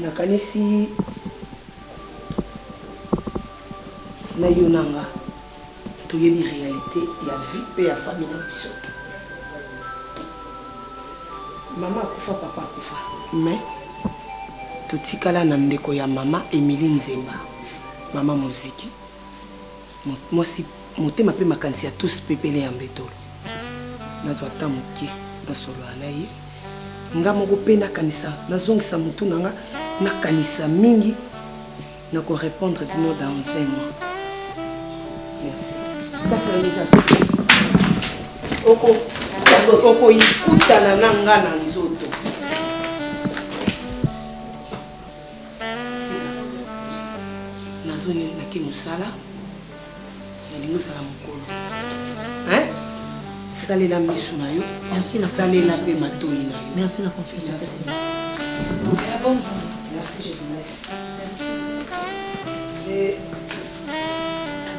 Nakanisi na yo na nga toyebi realite ya vie pe ya famille na biso. Mama akufa papa akufa mais totikala na ndeko ya mama Emilie Nzemba, mama moziki, mwasi motema pe makanisi ya tous pepele ya mbetolo. Nazwa ata moke nasolola na ye. Nga moko pe nakanisa, nazongisa mutu na nga, nakanisa mingi, nako repondre bino dans un mois. Merci. Sac na nga eza petit. Oko okoyikutana na nga na nzoto. Sila. Nazongi nake mosala. Nalingi ozala mokolo. Hein? Salela misu na yo. Merci na salela pe matoyi na yo. Merci na confiance. Merci. Merci, je vous laisse. Merci. Et,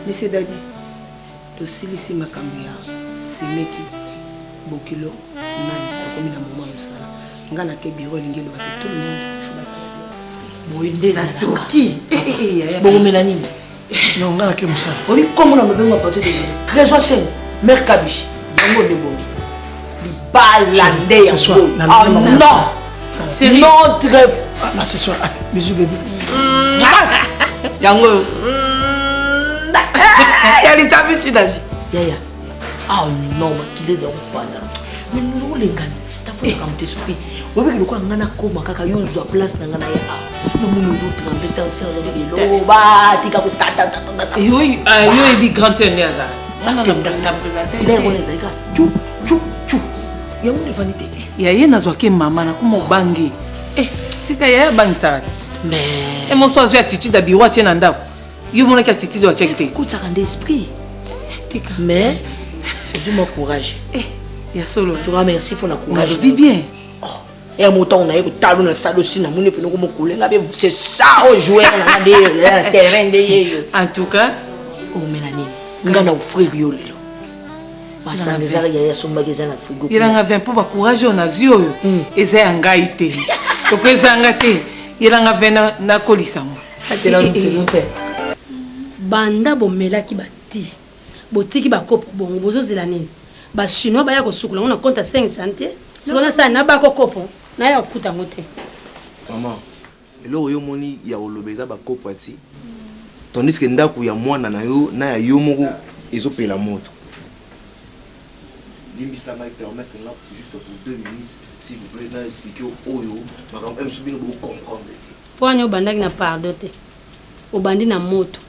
Monsieur Daddy, tosilisi makambo ya semeki bokilo nani tokomi na moment mosala nga nake bureau elingi eloba te tout le monde il faut bazala boye nde na Turquie. Eh, eh, eh, yaya. Bokomela nini? Non, nga nake mosala. Obi kombo na lobengo à partir de Trésor Seng, Mère Kabish, yango nde bongi. Libala nde Ce soir, yango. na Ah lobengo non. Notre Ah, non, ce soir. Ah, bisous bébé. Yango. Ya litabisi dazi. Yaya. Ah non, makila eza kopanza. Mais nous olengani. Tafutaka moto esprit. Oyebi lokola nga nakoma kaka yo ozwa place na nga na ye awa. Namoni ozotremble tension loba tika kotatatatata. Yo oyebi grand sœur nde azalaka te. Lere wana ezali kaka cu cu cu. Yango nde evandi te. Ya ye nazwaki mama nakoma obange. Eh, tika yaya abangisaka te. Mais E moso azwi attitude ya bureau atie na ndako. Yo omonaki attitude oyo atiaki te. Kotisaka nde esprit. Tika. Mais ozwi mwa courage. Eh, ya solo. En tout cas, merci pour la courage. Nalobi bien. Oh. Ya moto na ye kotalo na salo si namoni pene ko mokole nga be c'est ça au joueur na nga nde ya terrain nde yeyo. En tout cas, omela nini? Nga na offrir yo lelo. Masanga ezalaki yaya asombaki eza na frigo. Yelanga 20 mpo ba courage oyo nazwi oyo eza ya ngai te. Toko ezanga te. Yelanga 20 nakolisa ngo. Banda bomelaki ba ti botiki ba kopo bongo bozozela nini ba chinois baya kosukola yango na compte ya 5 chantier sikoyo nasala na bako kopo naya kokuta yango te. Maman, eloko yo omoni ya koloba eza ba kopo ya ti tandis que ndaku ya mwana na yo na ya yo moko ezopela moto. Limbisa ngai, permettre nga juste pour 2 minutes s'il vous plait na expliquer yo oyo makambo mosusu bino bo comprendre te. Po wani obandaki na pardon te obandi na moto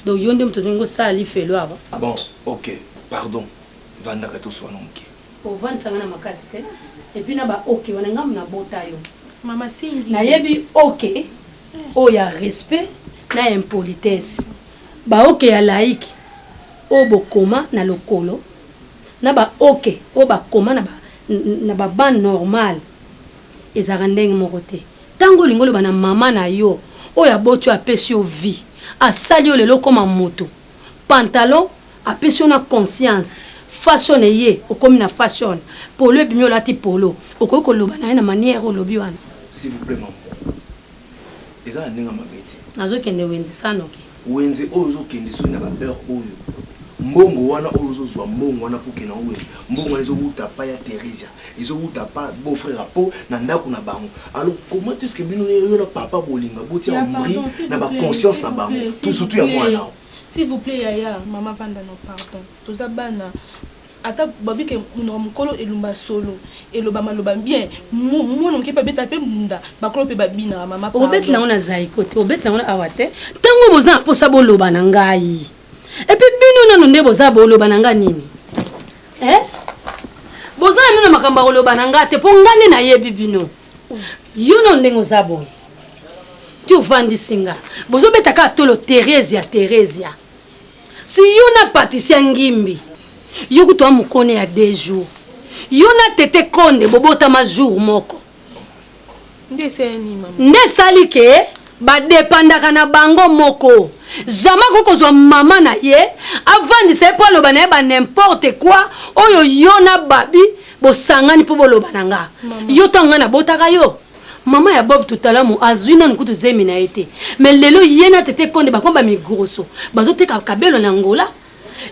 donc yo nde moto olingi osala lifelo awa. Bon ok pardon vandaka toswana muke. Ovandisa nga na makasi te et puis na ba ok wana nga na bota yo. Mama Cindy. Nayebi ok oyo ya respect na impolitesse ba ok ya laïque oyo bokoma na lokolo na ba ok oyo bakoma na ba na ba bande normale ezalaka ndenge moko te. Tango olingi oloba na maman na yo oyo aboti yo apesi yo vie asali yo lelo okoma mutu pantalon apesi yo na conscience fashion eye okomi na fashion polo ebimi olati polo okoki koloba na ye na manière olobi wana? S'il vous plait maman eza na ndenge ya mabe te. Nazo kende wenze sanoki. Wenze oyo ozo kende soki na ba heure oyo mbongo wana oyo ozo zua mbongo wana po okende nango wenze mbongo wana ezo wuta pa ya Theresia ezo wuta pa beau frère ya po na ndaku na bango alors comment est ce que bino yo na papa bolinga botia mbri na ba conscience na bango surtout ya mwana S'il vous plait yaya maman vanda no pardon toza bana ata babi ke munoko mukolo elumba solo eloba maloba bien mwana muke pe abeta pe mbunda bakolo pe babinaka mama pardon. Obetela yango na Zaiko te, obetela yango awa te. Tango boza na posa boloba na ngai. Et puis bino nanu nde boza boloba na ngai nini? Eh? Boza na nanu makambo ya koloba na ngai te po ngai nde nayebi bino. Yo nanu ndenge oza boye. Ti ovandisi nga. Bozobeta kaka tolo Theresia Theresia. Si yo na Patricia Ngimbi, yo kutu wa mukone ya deux jours. Yo na Tete Konde bobotama jour moko. Nde esali ke ba dependaka na bango moko. Jamais akoki kozwa mama na ye avandisa ye mpo aloba na ye ba n'importe quoi oyo yo na Babi bosangani mpo boloba na nga. Yo ntango nga nabotaka yo. Mama ya Bob Tutalamu azui nanu kutu zemi na ye te mais lelo ye na Tete Konde bakoma ba migroso bazo teka kabelo na Angola.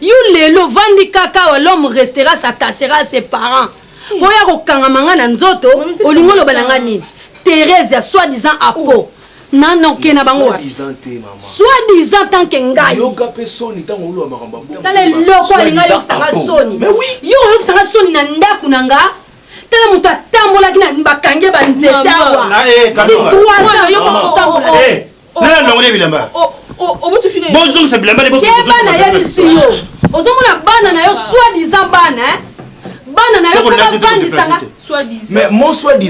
Yo lelo ovandi kaka awa l'homme restera s'attachera à ses parents po oya kokangama nga na nzoto olingi oloba na nga nini? Therèse ya soit disant apo na noke na bango wapi? Soit disant tant que ngai. Yoka pe soni tango oloba makambo ya bongo. Tala eloko alinga ayokisa nga soni. Yo oyokisa nga soni na ndaku na nga tala moto atambolaki na bakangi ye banzete awa ti 3 ans yo kotambola nana longoli bilamba bozongisa bilamba keba nayebisi yo ozomona bana na yo soit disant bana bana na yo fo bavandisa nga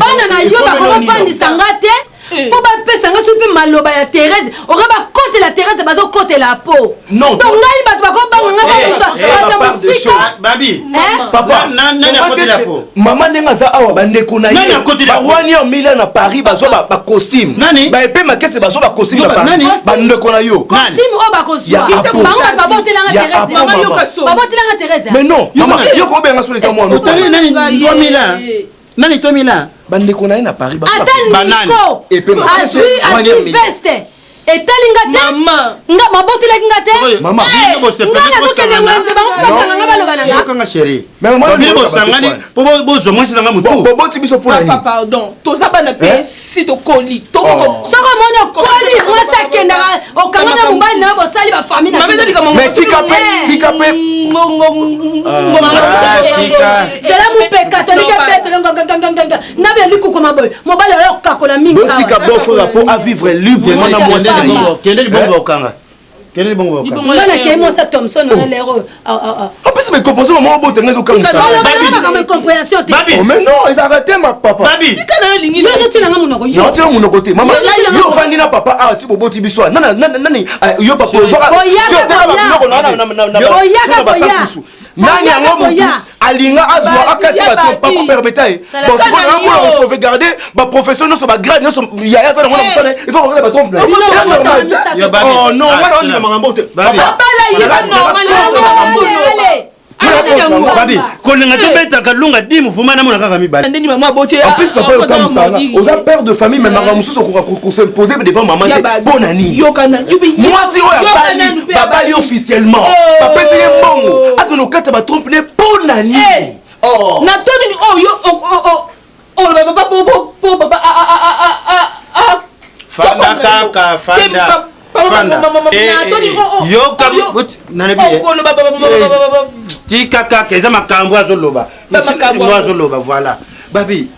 bana na yo bakovandisa nga te mpo bapesa nga soki mpe maloba ya Therese oka bakotela Therese bazokotela po donc ngai bato bakobanga nga bato mosika papa mama ndenge aza awa bandeko na ye bawani ya mila na paris bazwa bacostume baepe makese bazwa bacostume na paris bandeko na yo costume oyo bakozwa bango bato babotelanga Therese babotelanga Therese mais non mama yo kobenga solo eza mwana nani tomila bandeko na ye na paris ata niko azwi azwi veste etali nga te nga mabotelaki nga te nga nazokende wenze bango bakanga nga baloba na nga chéri bino bosangani po bozwa mwasi na nga motu boboti biso mpo na nini pardon toza bana mpe si tokoli soki omoni okoli mwasi akendaka okanga na mobali na yo bosali bafamille mais tika mpe tika mpe zela mopeka tolike petre na bia likukuma boye mobali oyo okakola mingi botika bon frère po a vivre librement na mwasi na ye kende libongo bakokanga kende libongo bakokanga nga nakei mwasi ya thomson wana lero oyo apesi bakomposo mama obota nga ezokangisaolobaka incomprehension te mais non ezalaka te ma papa yo ozotiela nga monoko yo otiela monoko te mama yo ofandi na papa awa ti boboti biso nani yo papa ozwaka koya nani yango motu alinga azwa akati bato papa permeta ye bon sikoyo nayokola kosauvegarde baprofession nyonso bagrade nyonso yaya aza nango na mosala il faut kokata batrompe oh non nga naondima makambo te babi kolinga tobetaka lunga di mofuma namona kaka mibale en plus papa yokamusanga oza père de famille mais makambo mosusu okoka kos'impose devant mama te mpo na nini mwasi oyo abali babali officiellement bapesi ye mbongo akende okata batrompe ne mpo na nini na to nini oyo oloba papa po papa fanda kaka fanda fanda yoka tika kaka eza makambo azoloba azoloba voilà babi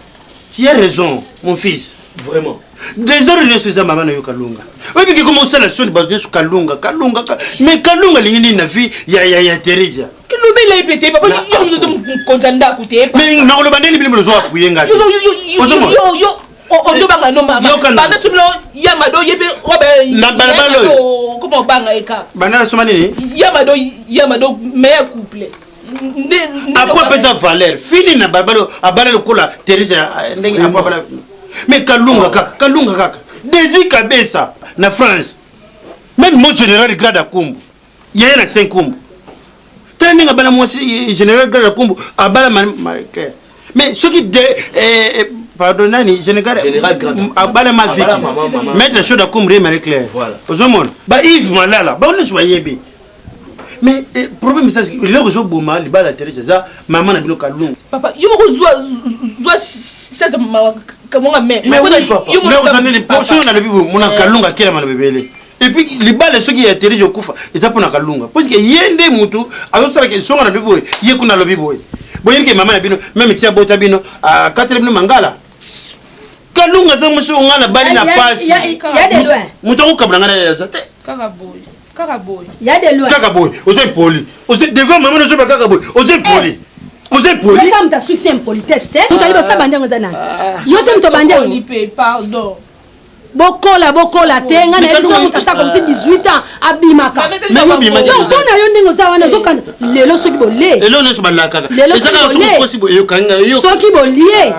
tu as raison mon fils vraiment desordre nyonso eza mama na yo kalunga oyebi ke koma osala soni bato nyonso kalunga kalunga mais kalunga alingi nini na vie ya, ya, ya theresia lobela ye mpe te papa yo mokonzi ya ndako te mais nakoloba ndeni bino bozo apuye nga te ondobanga no mama banda soki yamado ye mpe na balabala oyo koma obanga ye kaka banda soma nini yamado yamado meilleur couple apo apesa valeur fini na balabala abala lokola therese ndenge apo abala mais kalunga kaka kalunga kaka desi kabesa na france même mo général grade akumbu yaya na saint kumbu tala ndenge abala mwasi général grade akumbu abala marie claire mais soki de eh, eh, pardon nani général abala maviki maître shoda akumbu ye marie claire ozomona ba yves malala bango nyonso bayebi mais eh, problème eza eloko ezoboma libala ya therese eza mama na bino kalunga papa yo moko zwa zwa charge kamonga mais soki nalobi boye mona kalunga akelama na bebele epuis libala soki ya therese okufa eza mpona kalunga puiske ye nde mutu azosalaka esonga nalobi boye ye kuna alobi boye boyebi ke mama na bino meme ti abota bino akatela bino mangala kalunga aza mwasi oyo ngai nabali na pasi moto akokabula ngai na ye aza te kaka boye kaka boye ya de loin kaka boye oza impoli oza devant mama nazoba kaka boye oza impoli oza impoli yaka moto asukisi impolitesse te moto alibosa bandi yango eza nani yo te moto bandi yango pardon bokola bokola te ngai nayebi so moto asala komisi 18 ans abimaka donc mpo na yo ndenge oza wana ozokana lelo soki bolie lelo nyonso balakaka lelo soki bolie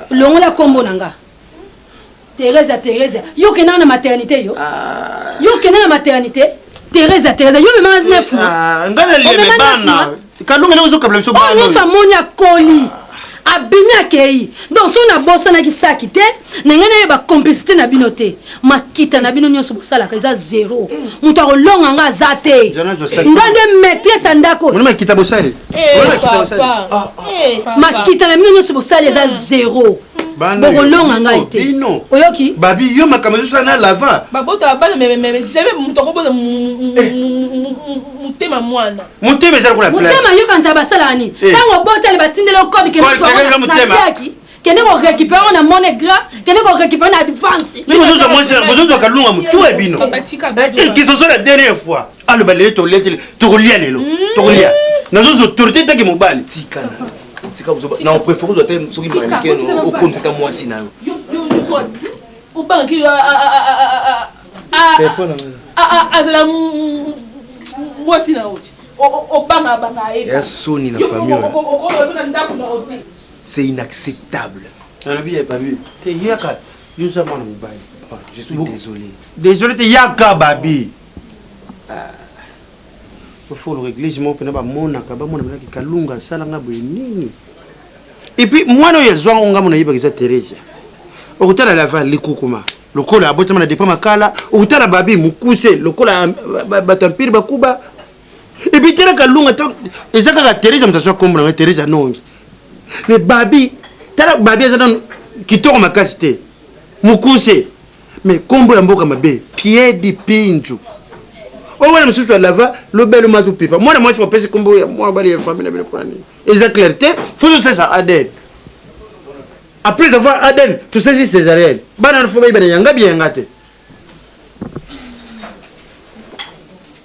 longola nkombo na nga Teresa Teresa yo okendaka na maternité yo ah. yo okenda na maternité Teresa Teresa yo mema 9 mois ah, nga na lieme bana kalunga ndenge ozokabela biso bana oyo nyonso amoni akoli ah. Abimi akei. Donc soki nabosanaki saki te, na ngai nayeba complicité na bino te. Makita na bino nyonso bosalaka eza zero. Moto akolonga nga aza te. Nga nde maîtresse ya ndako. Makita bosali. Eh, eh, makita na bino nyonso bosali eza zero. Bokolonga ngai te. Oyoki? Babi yo makambo ezosala na lava. Babota bana mais mais jamais moto akobota motema mwana. Motema eza lokola plaque. Motema yoka nzaba basalaka nini? Eh. Ntango obotali batindeli yo code kende motema. Kende ko récupérer ngo na monnaie gras, kende ko récupérer na advance. Mais bozozwa mwasi na bozozwa kalunga motu ya bino. Eh, kizozo la dernière fois. Aloba lelo tolia tokolia lelo. Hmm. Tokolia. Nazozwa autorité take mobali. Tika na. Tika bozoba. Na préfère ozwa te soki manike okonzi ta mwasi na yo. Obangaki azala mwasi na yo ti obanga banga ye ya soni na famille oyo na ndako na yo te c'est inacceptable alobi ya babi te yaka yo oza mwana mobali je suis désolé désolé te yaka babi ofoloka église moko mpena bamonaka bamona mpenaki kalunga asalanga boye nini epuis mwana oyo azwango ngambo nayebaka eza theresia okotala lava likukuma lokola abotama na depa makala okotala babi mokuse lokola bato ya mpiri bakuba epuis tala kalunga eza kaka therese moto azwa kombo na ngai therese anongi mais babi tala babi aza nanu kitoko makasi te mokuse mais kombo ya mboka mabe piedi pinju oyo wana mosusu alava lobelo matu pipa mwana mwasi bapesi kombo ya mwana bali ya famille na bino mpona nini eza clair te fo tosesa adn après avoir adn tosesi césarienne bana wana fo bayeba na yanga biyanga te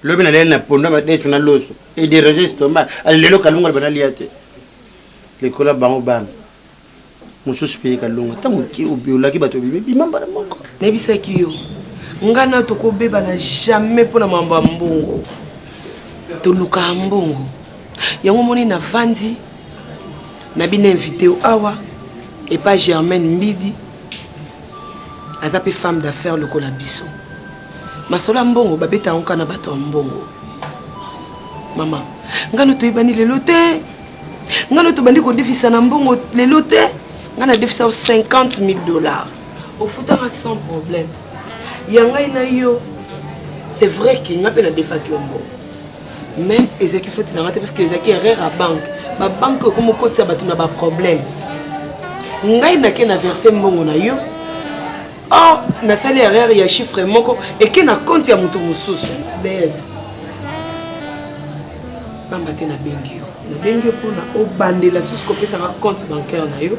lobi naleli na pondo madesu na loso ederange estomac ale lelo kalunga loba nalia te likolo ya bango bana mosusu mpe ye kalunga ntango olaki bato obimi bima mbala moko nayebisaki yo ngai na tokobebana jamais mpo na mambo ya mbongo tolukaka mbongo yango omoni navandi na bino invité yo awa epa germaine mbidi aza mpe femme d'affaires lokola biso masolo ya mbongo babeta yango kaka na bato ya mbongo mama ngai no toyebani lelo te ngai no tobandi kodefisa na mbongo lelo te ngai nadefisa yo 50 000 dollars ofutanga sans problème ya ngai na yo c'est vrai ke ngai mpe nadefaki yo mbongo mais ezalaki faute na ngai te parce que ezalaki erreur ya banque babanke okomi okotisa bato na baproblème ngai nake na verse mbongo na yo or nasali erreur ya chiffre moko eke na compte ya moto mosusu ds pamba te nabengi yo nabengi yo mpona obandela susu kopesanga compte bancaire na yo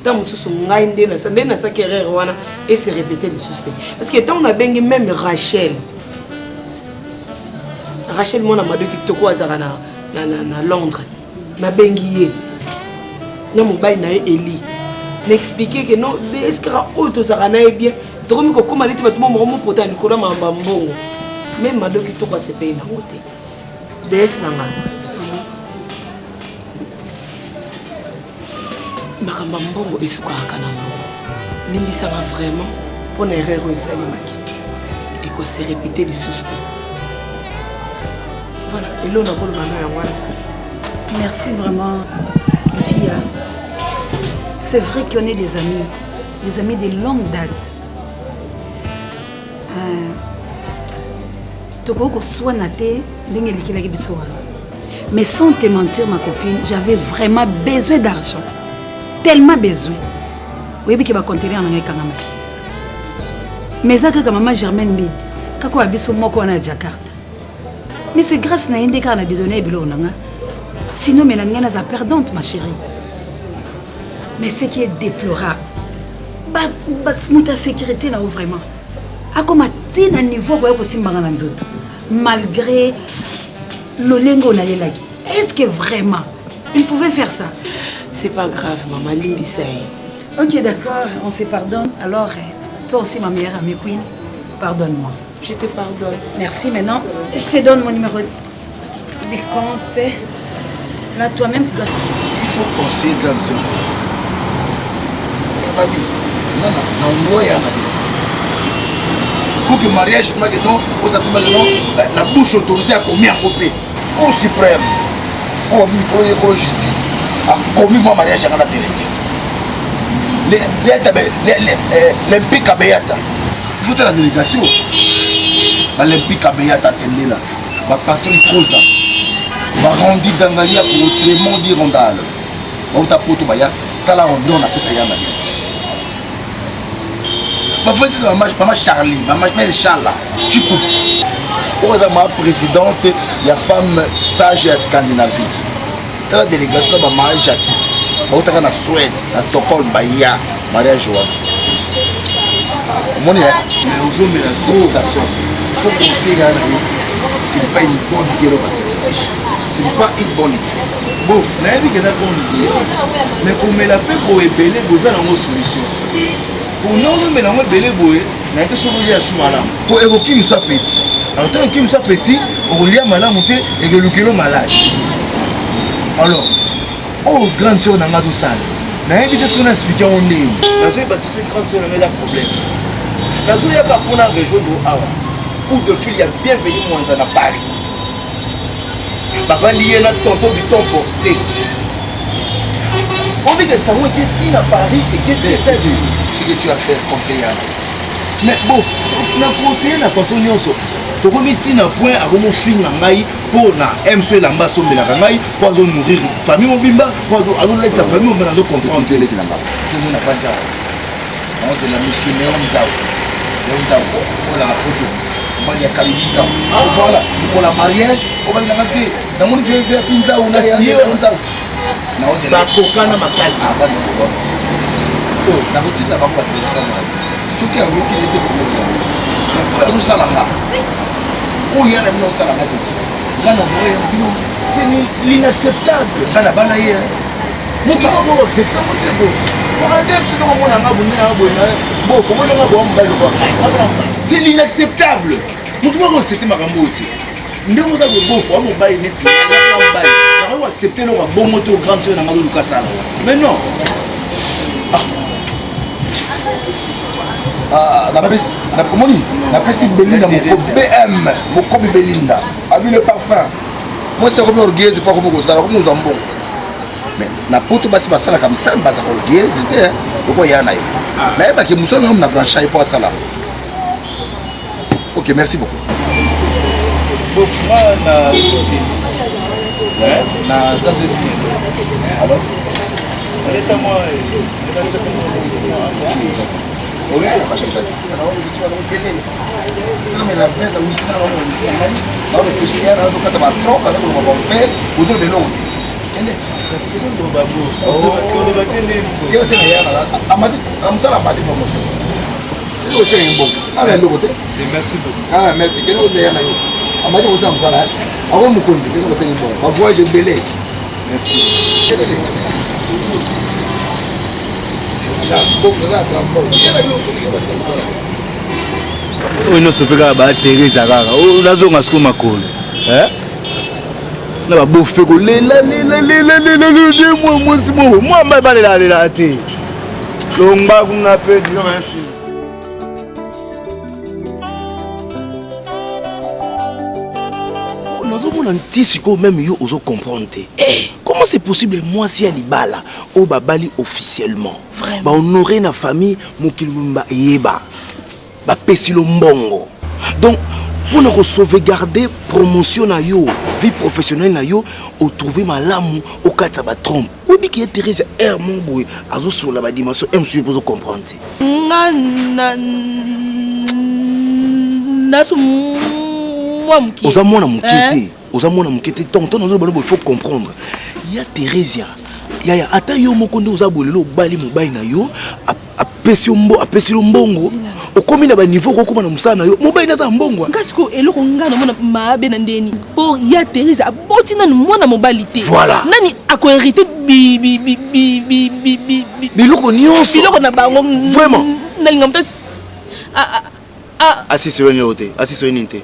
ntango mosusu ngai nde nde nasaki erreur wana ese répéte lisusu te parce que ntango nabengi meme rachel rachel mwana mado kitoko azalaka na, na, na, na londres nabengi ye na mobali na ye eli na explike ke non eskaka oyo tozalaka na ye bien tokomi kokóma neti bato moko mopota likolo ya mamba mbongo meme mado kitoko asepeli nango te ds na nga makambo ya mbongo esukaka na mbongo limbisanga vraiment mpo na erreur oyo esalemaki ekose répéter lisusu te voilà eloo nakoloba no yango wana merci vraiment via c'est vrai qu'on est des amis des amis de longue date euh, tokoki koswana te ndenge elekelaki biso wana mais sans te mentir ma copine j'avais vraiment besoin d'argent tellement besoin oyebi ke bacontener na ngai ekangamaki mais eza kaka mama germaine mide kaka oya biso moko wana ya jakarta mais c'est grâce na ye nde kaka na dedone ye biloko na nga sinon mais na ngai naza perdante ma chérie mais ce qui est déplorable moto ya sécurité na yo vraiment akoma ti na niveau koya kosimbanga na nzoto malgré lolenge oyo nayelaki est ce que vraiment il pouvait faire ça c'est pas grave mama limbisa ye ok d'accord on se pardonne alors eh, toi aussi ma meilleure amie queen pardonne-moi je te pardonne merci maintenant je te donne mon numéro de compte là toi-même tu dois il faut conseiller grande sœur babi nana na ngwa ya na pour que mariage make non oza tumake non la bouche autorisée akomi yango mpe cour suprême oyo mikolo ye kolo justice. Akomi mwa mariage yanga na Theresia. Lempika Beyata. Il faut la délégation. Balempika Beyata Tendela. Ba Patrick Koza. Ba Randy Dangalia pour autrement dire Randall. Bauta poto baya. Tala rondon napesa ya na bien. Bafandisi mama, mama Charlie, mama Mel Chala, Chiku. Oyo aza ma présidente ya femme sage ya Scandinavie. Tala délégation ya bamama Jackie. Bautaka na Suède, na Stockholm baya mariage wana. Omoni mais ozomela trop ta sorte. Il faut conseiller na yo. Ce n'est pas une bonne idée loba Ce n'est pas une bonne idée. Bof, nayebi ke eza bonne idée. Mais komela mpe boye ebele boza nango solution. Pona ozomela yango ebele boye, nayebi te soki olia su malamu. Po ekokimisa appétit. Alors ntango ekimisa appétit, okolia malamu te, ekelukelo malade. Alors, oyo grande sœur na nga azosala, nayebi te soki na explique yango ndenge. Nazoyeba te soki grande sœur na nga eza problème. Nazoyaka mpona rejoindre awa. Coup de fil ya bienvenu Mwanza na Paris. Bavandi ye na tonton du tompo seki. Obike sango eke ti na Paris, eke ti États-Unis. Ce que tu as fait conseiller. Mais bon, na conseiller na façon nyonso. Tokomi ti na point akomofinga ngai mpo na mso elamba asombelaka ngai mpo azo nourrir famille mobimba mpo azolekisa famille mobimba nazo comprendre te eleki na ngai. Tozomona panza awa. Naozela monsieur Léon Nzau. Léon Nzau, oyo na poto. Mobali ya Kalidi Nzau. Voilà, mokolo ya mariage, obandi nanga vie. Namoni vie vie api Nzau na ye Léon Nzau. Naozela. Bakokana makasi. Avant de kokona. Oh, nakotinda bango bato bazosala na soki ayoki ye te kokoza. Oyo azosala nga. Oyo ya na bino osala nga te. Nga na boye na bino. C'est l'inacceptable. Nga na bala ye. Moto moko accepte yango te bo. Okande biso noko mona nga bonde na boye na bo komona nga boa mobali lokola c'est l'inacceptable. Moto moko accepte makambo oyo te. Ndenge oza bobofu wa mobali neti nga mobali nakoki koaccepte eloko ya bongo te grande sœur na nga azoluka asala mais non. Ah, napesi omoni napesi Belinda mokobi BM mokobi Belinda abi le parfum mwasi akomi orgueilleuse mpo akomi kozala akomi kozwa mbongo mais na poto basi basalaka mosala bazalaka orgueilleuse te lokola ya na ye nayebaki mosala nango na blanchard ye mpo asala. Ok, merci beaucoup. Bof, nga na soki na zazo. Alors aleta mwa Ako mokonzi kende kosengi mbongo bavoyage ebele. Merci. Oyo nyonso mpe kaka bateresa kaka nazonga siko makolo na babofu mpe kolela lela lela lela lela mwa mwasi moko mwa mbai balelaka lelaka te longba kuna mpe biloko ya nsima. Nazomona nti sikoyo meme yo ozo comprendre te comment c'est possible mwasi ya libala oyo babali officiellement bahonore na famille mokili mobimba eyeba bapesi lo mbongo donc mpona kosauvegarde promotion na yo vie professionnelle na yo otrouve malamu okatisa batrompe oyebiki ye Therese aire moko boye azosola badimension m mosusu ozo comprendre te. Nga na naso mwa mokie. Oza mwana mokie te, oza mwana mokie te. Donc ntango nazoloba boye, faut comprendre ya Theresia yaya ata yo moko nde oza boye lelo obali mobali na yo apesi yo mbo apesi yo mbongo okomi na baniveau okokoma na mosala na yo mobali naza na mbongo. Nga sikoyo eloko nga namona mabe na ndeni mpo ya Therese aboti nanu mwana mobali te. Voilà. Nani akoherite bi bi bi bi bi bi bi bi biloko nyonso biloko na bango. Vraiment. Nalinga moto asisi yo nini te asisi yo nini te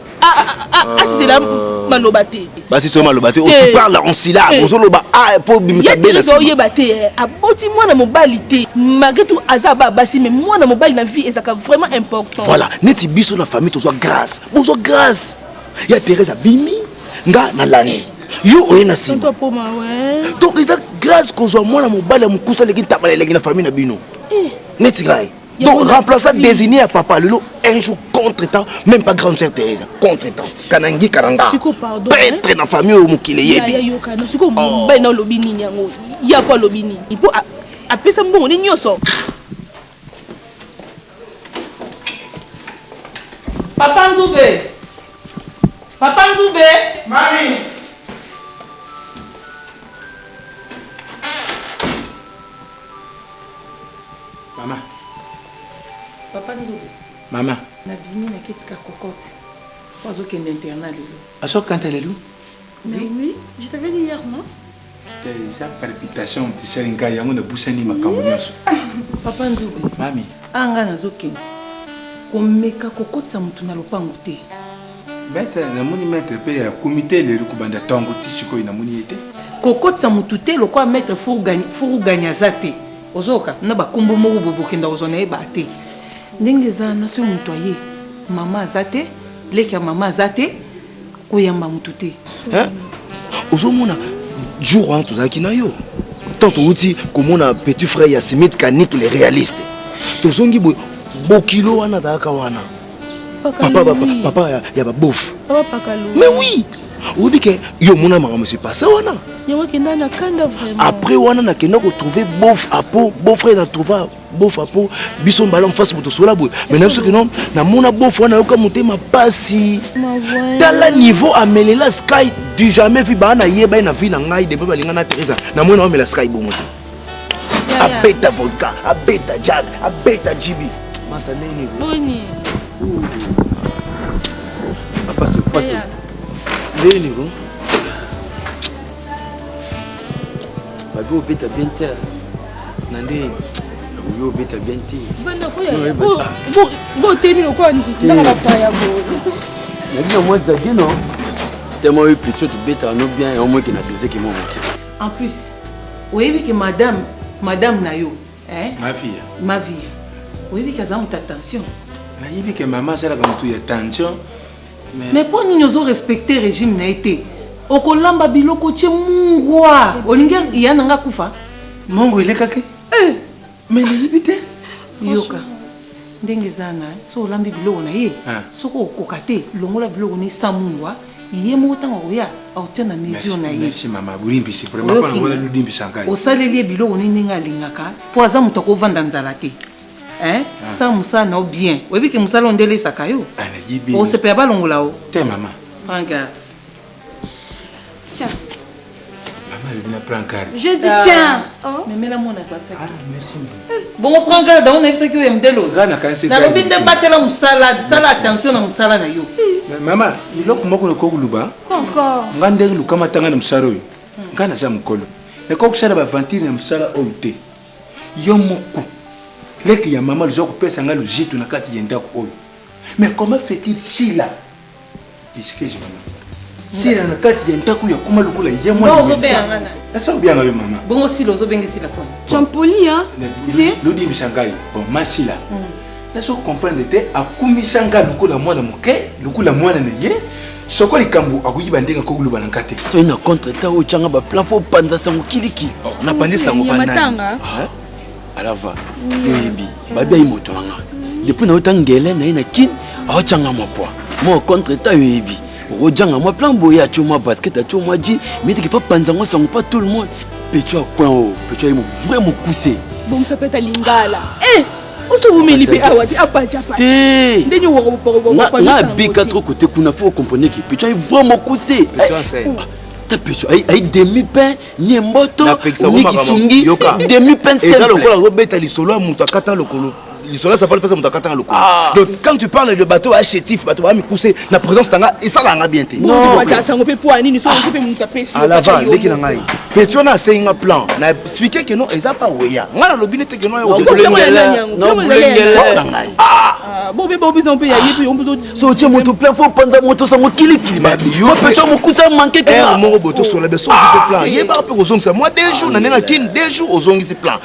asisela maloba te. Basisi yo maloba te. Tu parles en syllabe ozoloba a po bimisa be na nsima. Oyeba te aboti mwana mobali te malgré tout aza ba basi mais mwana mobali na vie ezalaka vraiment important. Voilà neti biso na famille tozwa grâce bozwa grâce ya Therese abimi nga nalandi yo oye na nsima donc eza grâce. Grâce kozwa mwana mobali ya mokusa aleki ntaba na elengi na famille na bino eh. Neti ngai donc remplaçant désigné ya papa lelo un jour contre temps, même pas grande sœur Thérèse, contre temps kanangi kananga prêtre na famille oyo mokili eyebi. Sikoyo mobali na olobi nini yango ya po alobi nini po apesa mbongo ni nyonso. Papa Nzube! Papa Nzube! Mami! Mama. Papa Nzube. Mama. Nabimi naketika cocotte. Po azokende internat lelo. Azokanta lelo? Mais oui, je t'avais dit hier, non? Te eza palpitation moto esali ngai yango nabusani makambo nyonso. Papa Nzube. Mami. Ah ngai nazokende. Komeka kokotisa moto na lopango te. Maître, namoni maître pe ya komite lelo kobanda ntongo ti sikoyo namoni ye te. Kokotisa moto te lokola maître Furugani aza te. Ozoyoka na bakombo moko boye bokenda kozwa na ye ba te. Ndenge eza wana soki moto aye mama aza te, leki ya mama aza te, koyamba moto te. Hein? Ozomona jour wana tozalaki na yo tant touti komona petit frère ya Smith Kanik le réaliste tozongi boye bokilo wana azalaka wana papa papa, papa ya, ya babof mais oui oyebi ke yo omona makambo se passe wana après wana nakenda kotrouve bof apo beau frère na trouva bof apo biso mbala mfasi moto osola boye mais na biso kino namona bof wana nayoka motema pasi tala niveau amelela sky du jamais vu baa nayeba ye na vie na ngai depuis balinga na teresa namoni naomela sky bongo te abeta vodka abeta jack abeta jibi masa ndenge nini paso paso ndenge nini ko babi obeta bien te na nde oyo obeta bien te botemi lokola ndaka bapaya boye nabi na mwa zagi no tellement oyo plutôt tobetaka no bien yango moke na dose kimo moke. En plus oyebi ke madame madame na yo eh? Ma fille. Ma vie oyebi ke aza moto ya tension. Nayebi ke mama asalaka moto ya tension. Mais mpo nini ozo respecte régime na ye te? Okolamba biloko otie mungwa, olingi ya na nga kufa? Mongo elekaki eh. Mais nayebi te. Yoka ndenge eza na so olambi biloko na ye ah. Soki okoka te longola biloko ni sa mungwa, ye moko ntango akoya akotia na mesure na ye. Merci mama, bolimbisi vraiment mpona wana lodimbisa ngai. Osaleli ye biloko ni ndenge alingaka mpo aza moto akovanda nzala te. Hein? Ah. Sa mosala na yo bien. Oyebi ke mosala oyo nde elesaka yo. Ah, nayebi. Osepela balongola yo. Te mama. Prends garde. Tiens. Mama alobi na prends garde. Je dis ah. tiens. Oh. Memela mwana basaki. Ah, merci. Bongo prends garde yango nayebisaki yo ya mdelo. Nga nakanisi. Nalobi nde batela mosala, sala attention na mosala na yo. Mama, eloko moko nakoki koloba. Encore. Nga ndenge lukamata nga na mosala oyo. Nga naza mokolo. Nakoki kosala bavantire na mosala oyo te. Yo moko leki ya mama luza kopesa nga luzitu na kati ya ndako oyo. Mais comment fait-il Sila? Excuse mama. Sila na kati ya ndako ya kuma lokola ye mwana. Asa obianga yo mama. Bongo Sila ozobenga Sila pona. Tu es impoli hein? Tu sais? Lodimbisa ngai. Bon, ma Sila. Nazo comprendre te akumisa nga lokola mwana moke, lokola mwana na ye. Soko likambo akoyiba ndenge akoki koloba na nga te. Soki na contre temps oyo tyanga baplan fo opanza sango kilikili. Oh, napanzi sango banani? Alava yoyebi babi ayi moto na nga depuis nauta ngele na ye na kin aotyanga mwa poi mwa contre temps yoyebi okodyanga mwa plan boye atyo mwa basket atyo mwa jean mitiki fa panza ngo sango pa tout le monde pecho ya coin oyo pecho ayi vrai mokuse. Bongisa mpe ta lingala. Eh! Osowumeli mpe awa te apaja te ndenge nga abika trop kote kuna fo comprendre ke pecho ayi vrai mokuse ta pecho ayi demi pain ni mboto ni kisungi demi pain simple. Eza lokola ozobeta lisolo ya moto akata lokolo, lisolo ya sapali mpesa moto akata na lokolo. Donc quand tu parles de bato baya chétif, bato baya mikuse na présence tanga esalaka nga bien te. Sango mpe poa nini soki mpe moto apesi alava leki na ngai petio na asengi nga plan na explique ke non eza pa weya nga nalobi nete ke non na ngai. Bobebobisa mpe ya ye mpe yo so otie moto plein fo opanza moto sango kilikili mapeco mokusa manke ere moko boye tosola be soki mpe plan yebaka mpe kozongisa mwa deux jours na ndenge akini deux jours ozongisi plan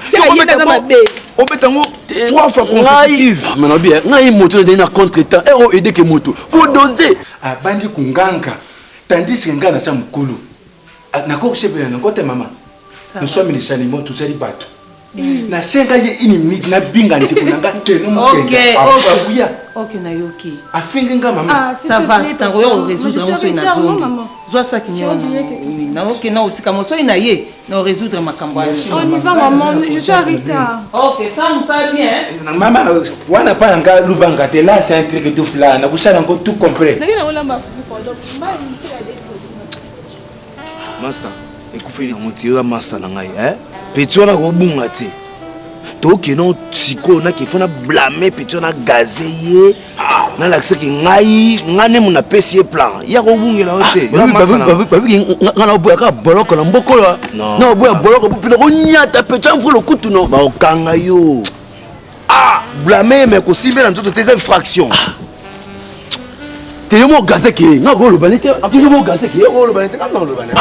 obeta yango trois fois consécutive. Mais nabi ngai moto nazali na contre temps ere oyo edeke moto fo dose. Abandi konganga tandis que ngai naza mokolo nakoki kosepela nango te mama. Nous sommes les animaux, tozali bato. Nasenga ye une minute nabinga ndeko na nga keno mokendeabuya. Ok, nayoki. Afingi nga mama. Ah, ça va, ntango ya koresoudre yango soki nazongi. Zwa saki naoke na otika mo soki na ye na oresoudre makambo wana. On y va maman, je suis en retard. Ok, ça nous ça bien. Mama, wana pa nga lubanga te là c'est un truc tout fla, na kusala ngo tout complet. Master, ekufeli yango ti oza master na ngai eh? Petit wana kobunga te tokende sikoyo nake fo na blame petit wana gaze ye nalakisaki ngai ngai nde mo napesi ye plan ye akobungela yo te babiki ngai naboyaka boloko na mbokola naboya boloko mpe nakonyata petit wana mpo lokutu no bakokanga yo ah blame ye me kosimbela nzoto te eza infraction ah. te yo moko gaze ke nga koloba ne te yo moko gaze ke yo koloba ne te nga koloba ne te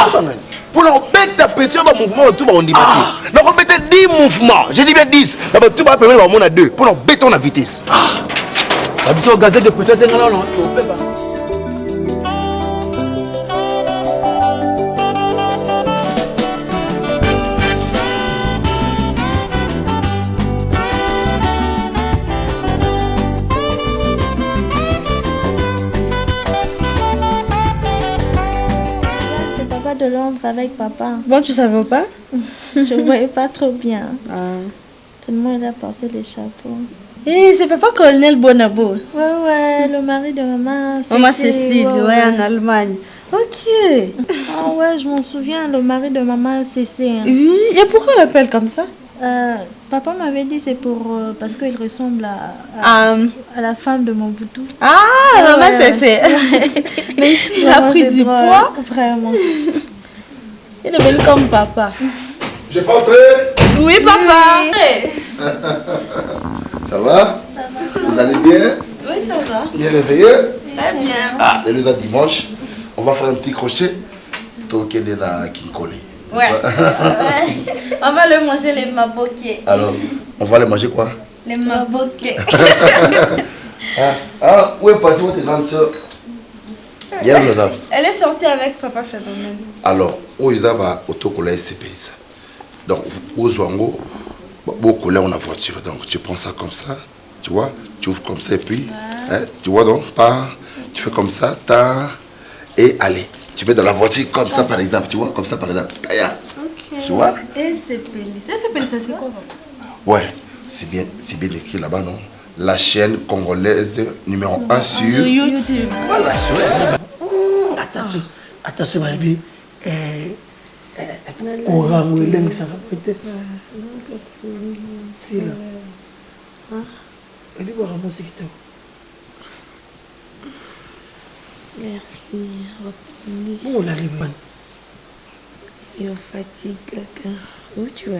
mpo na kobeta petit oyo bamouvement bato bakondima te ah. na kobeta 10 mouvement je dis bien 10 na bato bapemene bamona 2 mpo na kobeta na vitesse ah. biso gaze ke petit te nga nano topeba de Londres avec papa. Bon, tu savais pas Je voyais pas trop bien. Ah. Tellement il a porté les chapeaux. Eh, c'est papa colonel Bonabo. Ouais, ouais, le mari de maman Cécile. Maman Cécile, ouais, ouais, en Allemagne. Ok. Ah ouais, je m'en souviens, le mari de maman Cécile. Hein. Oui, et pourquoi on l'appelle comme ça euh, Papa m'avait dit c'est pour euh, parce qu'il ressemble à, à, um. à, la femme de mon boutou. Ah, ouais, maman Cécile. Mais ici, il a pris du poids. Vraiment. Il est devenu comme papa. Je peux entrer Oui, papa. Oui. Ça va Ça va. Vous allez bien Oui, ça va. Bien réveillé Très bien. Ah, le nous dimanche, on va faire un petit crochet. Tokende na Kinkole. Ouais. On va le manger les maboquets. Alors, on va les manger quoi Les maboquets. ah, ah, où est partie votre grande soeur Elle est sortie avec papa Phénomène. Alors, oyo eza ba otokola esepelisa. Donc, ozwa yango bokola yango na voiture. Donc, tu prends ça comme ça, tu vois, tu ouvres comme ça et puis, ouais. hein, tu vois donc, pas, tu fais comme ça, ta, et allez. Tu mets dans la voiture comme ça par exemple, tu vois, comme ça par exemple. Taya. Okay. Tu vois Et c'est ça, c'est quoi Ouais, c'est bien, c'est bien écrit là-bas, non La chaîne congolaise numéro 1 sur, sur YouTube. Voilà, sur Attention, attention, baby. Orango elengisaka pe te. Sila. Olibwaka mwasi kitoko. Merci. Bongo olali bani? Yo fatigue kaka. Où tu as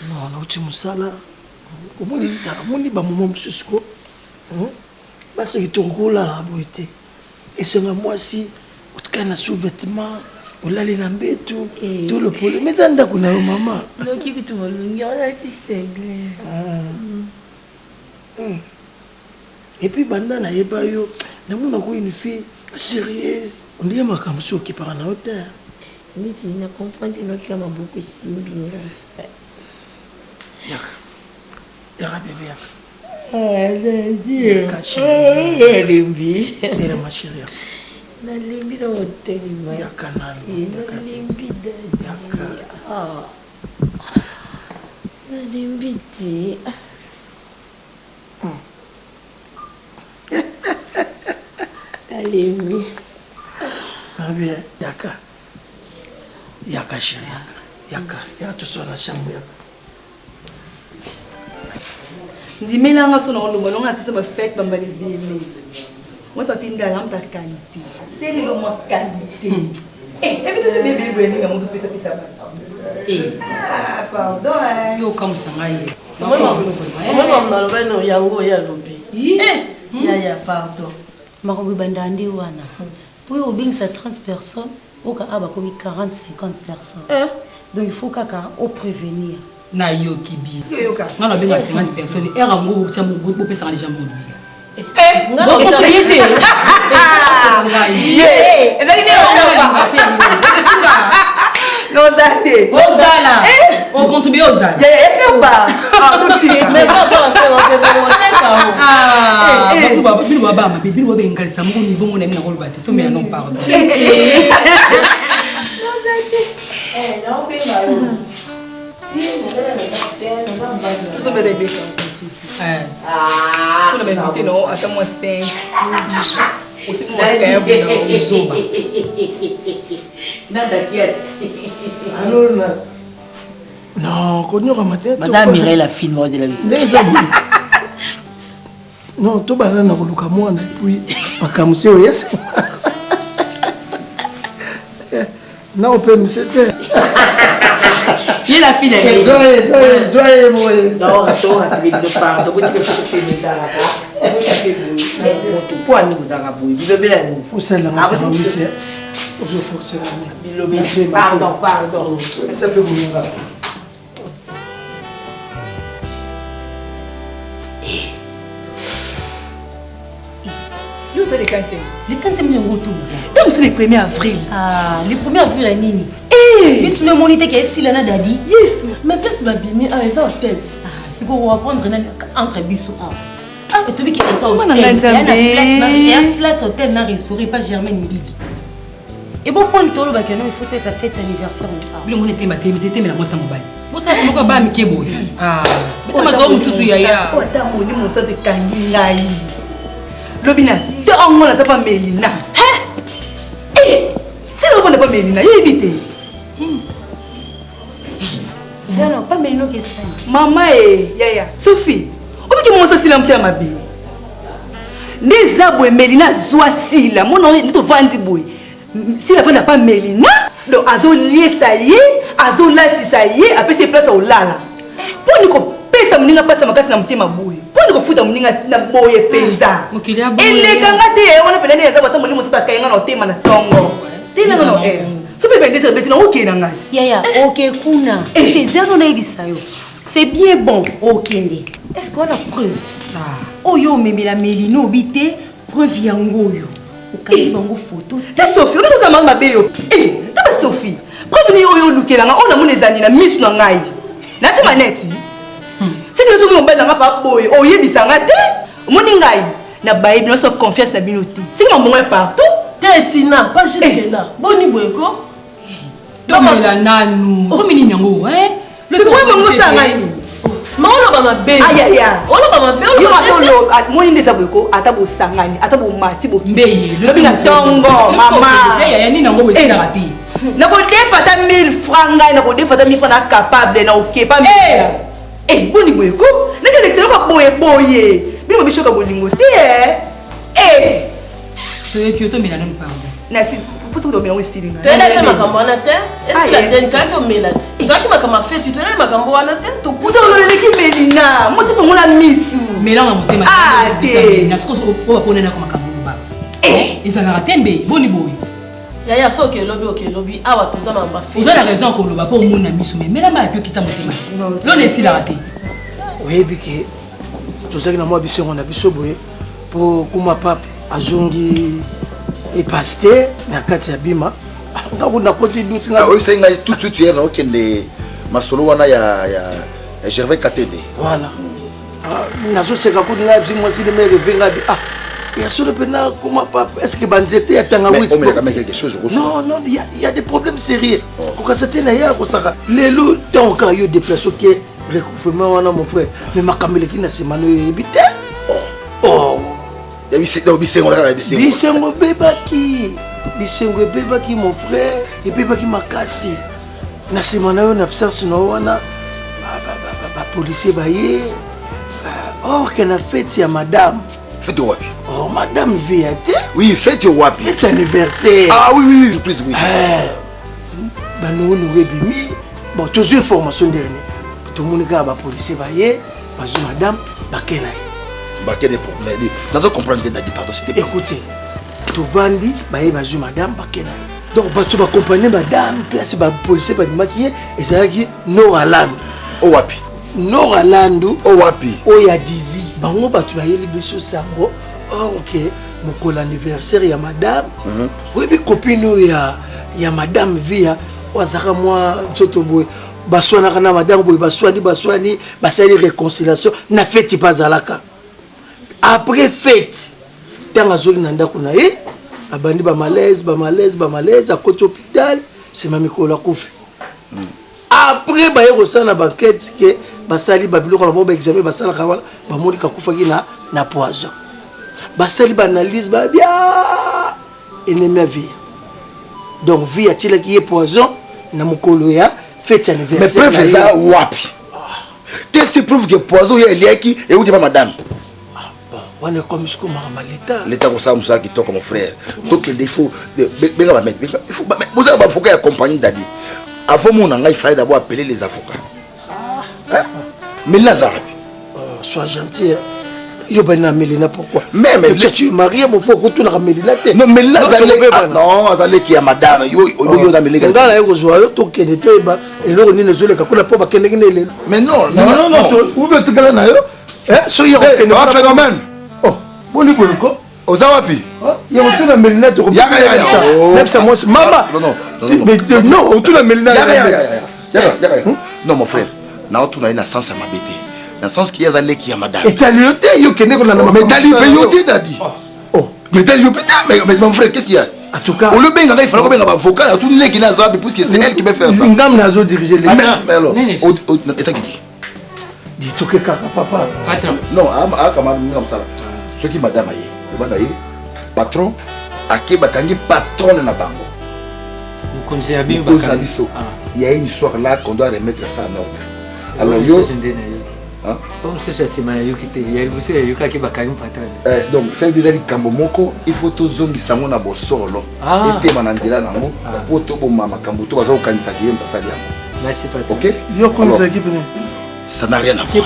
Non, nauti mosala. Omoni tala, omoni ba moment mosusu ko. Basi kitoko kolala boye te. Esengo ya mwasi otikali na sous-vêtement olali na mbetu to lokolo mais eza ndako na yo mama. Noki kutu molungi olati singlet. Et puis banda nayeba yo namonaka une fille sérieuse ondire makambo mosusu okipaka na yo te. Neti na comprendre te noki kaka maboko esimbi nga. Yaka. Yaka bebe yaka. Nalembi. Telema chérie yaka. Nalembi na kotelema. Yaka nanu. Nalembi dadi. Yaka. Nalembi te. Nalembi. Bien, yaka. Yaka chérie yaka. Yaka, yaka tosala na chambre yaka. ndimela nga so na oloba longa nasisa bafete bambala ebele moi papi ndala amuta qualité selelo mwa qualité evite se bebe boye nini yango topesapesa bato pardon yo okamwisa ngai naloba no yango oyo alobi yaya pardon makambo ebandaka nde wana mpo oyo obengisa 30 personnes oka a bakomi 40 50 personnes donc il faut kaka oprévenir nayoki bi nga nabenga 50 personnes heure yango botya bopesaka deja mbongo bokoye te ezalaki nde Noza te. Ozala. Ocontribue ozala. Efe ba. Ah, bino baba mabe bino babengalisa moko niveau ngo na bino nakoloba te tomela non pardon. Noza te. Tozobela ebeka lisusu. Mpona bainvite na ata mwa 5. Osimbi mwa kayabu na ozoba. Alors na non konyokama te. Baza Mireille la fine bazela biso. Ndenge eza boye. Non tobanda na koluka mwana et puis makambo se oyo esa. Na opemise te. Ye la fille ya Zoe Zoe Zoe moye. Non, to raté bino pardon, botika soki pemezalaka. Moto mpo ani kozalaka boye bilobela nini? Osalelanga tangawisi ozoforce bilobela pardon pardon. Esa mpe bolinga. Yo to le 15 Le 15 yango otuna. Ntango mosusu le 1er avril. Ah, le 1er avril ya nini? Misu no emoni te ke esila na dadi. Yes, mais place babimi awa eza hotel. Ah, sikoyo oapprendre na entre biso awa. Ah, tobi ke eza Mwana ngai hotel. Nzambe. Ya flat hotel na restaurant pa Germaine Mbidi. Et bon point toloba ke non il faut ça sa fête anniversaire awa. Bino moni temba te te temela mwasi na mobali. Bosala moko ba mike boye. Ah, beta mazo mosusu yaya. Oyo ata molimo mosantu ekangi ngai lobi na ntongo naza pa melina sila ofanda pa melina yebi te Zala pa melino ke sani. Mama e yaya Sophie obiki mwasi asila motema mabe nde eza boye melina azwa sila mona nde tovandi boye sila avanda pa melina donc azoliesa ye azolatisa ye apesi ye place ya kolala mpo ni kopesa moninga mpasi ya makasi na motema boye mpo ni kofuta moninga na boye mpenza elekanga te yaya wana mpenza nde aza bata molimo soki akangi nga na otema na ntongo telanga na air soki mpe 22 ebeti na okende na ngai Yaya, oke kuna. Te zero nayebisa yo. C'est bien bon okende. Est-ce que wana preuve? Oyo omemela Melino obi te preuve yango oyo. Okangi bango photo. Te Sophie, obi kokanga mabe yo. Eh, taba Sophie. Preuve nini oyo olukela nga oyo namoni ezali na misu na ngai. Nati maneti. Soki ozoki mobali na nga pa boye, oyebisa nga te. Omoni ngai na baye bino so confiance na bino te. Soki mambongo ya partout. Te Tina, pas jusque là. Boni boye ko? Tomela nanu. Okomi nini yango, hein? Sikoyo bango osala nini? Ma oloba mabe. Ayaya. Oloba mabe, Yo oloba ata mabe. oloba, moni nde eza boye ko, ata bosangani, ata bomati bokiti. Mbeye, Lobi na tongo, mama. Te yaya nini yango boye esilaka te. Nakodefa ata 1000 francs ngai, nakodefa ata 1000 francs na capable na okepa. Eh, boni boye ko? Ndenge elekisela kwa boye boye. Bino bobishoka bolingo te eh. Eh. Toyoki yo tomela nanu pardon. Nasi mposa kuta omela esili ngai. Toyelaki mpe makambo wana te. Esila te, toyaki omela te. Toyaki makambo ya feti, toyelaki makambo wana te. Solo eleki melina, mwasi pongola misu. Mela na motema. Ah te. Na sikoyo oyo bapona nako makambo oloba. Ezalaka te mbe, boni boye. Yaya soki elobi okelobi awa toza na mafi. Oza na raison ya koloba mpo omona misu me mela mayi mpe okita motema te. Lona esilaka te. Oyebi ke tozalaki na mwa bisengo na biso boye mpo kuma pape azongi epaster na kati ya bima nga nakoti duti nga oyebisaki ngai tout de suite hier naokende masolo wana ya, ya, ya gervais katende voilà nazoseka kutu ngai bisi mwasi nde mere ngai bi ah ya solo mpena kuma pape est ce que banzete ya tangawisi non non il y a des problèmes sérieux kokasa te na ye akosaka lelo ntango kaka yo déplace oke recouvrement wana mon frère mais makambo eleki na nsima no oyebi te oh bisengo kaka bisengo bisengo ebebaki bisengo ebebaki mon frère ebebaki makasi na nsima na yo na absence na yo wana bapolisier baye or ke na fete ya madame fete wapi oh madame veya te oui fete wapi fete anniversaire ah oui oui oui please oui banongonongo ebimi bon tozwi information dernier tomoni kaka bapolisier baye bazwi madame bake na ye bakende pour mais nazo comprendre te dadi pardon c'était écoutez tovandi baye bazwi madame bake na ye donc bato bakompagne madame place bapolisier babimaki ye ezalaki noraland o wapi noralandu o wapi oyo ya dizi bango bato bayeli biso sango or ke mokolo anniversaire ya madame oyebi copine oyo ya, ya madame via oyo azalaka mwa nzoto boye baswanaka na madame boye baswani baswani basali réconciliation na feti mpe azalaka après fete ntango azongi na ndako na ye abandi bamalaise bamalaise bamalaise akoti hôpital nsima mikolo akufi hmm. après baye kosala bankete ke basali babiloko na bango baexamen basalaka wana bamoni kakufaki na, na poison basali baanalyse babia ennemi ya vie donc vie atielaki ye poison na mokolo ya fete anniversaire mais preuve eza wapi qu'est-ce qui prouve que poison ye eliaki euti pa madame ah, wana ekomi sikoyo makambo ya leta leta kosala mosala kitoko mon frère tokende il faut benga bamaitre bozala baavocat ya compagnie dadi avant mona ngai il fallait d'abord appeler les avocats ah. melina aza wapi euh, sois gentil yo bani na melina pourquoi mais mais toi tu es marié mon frère okotunaka melina te non melina ah, non aza leki ya madame yo yo na melina ngai naye kozwa yo tokende toyeba eloko nini ezoleka kuna mpo bakendeki na elelo mais non non non ube otikala na yo eh, soki eh, yakokende phénomène oh boni boye ko oza wapi ya kotuna melina tokoyebisa mwasi mama non otuna melina non mon frère naotuna ye na sens ya mabe te na sens ki ye aza leki ya madame etali yo te yo kende kolanda etali mpe yo te dadi oh. mais etali yo mpe te mais mon frère qu'est-ce qu'il y a En tout cas, au lieu benga ngai fallait kobenga ba vocal atuni leki na aza wapi puisque c'est elle qui peut faire ça ngam nazo diriger les mais alors etaki ki ditoke kaka papa patron non akama nga mosala soki madame aye loba na ye patron ake bakangi patronne na bango mokonzi ya bino mokonzi na biso ah. il y a une histoire là qu'on doit remettre ça en ordre alors yo oyo mosusu ya nsima nayoki te ya liboso yayokaki bakangi patron eh, donc ça eza likambo moko il faut tozongisa yango na bosolo ah. etema na nzela na yango mpo ah. toboma makambo to baza kokanisaka ye moto asali yango Merci patron. Ok. Yo konza équipe ne. Ça n'a rien à voir.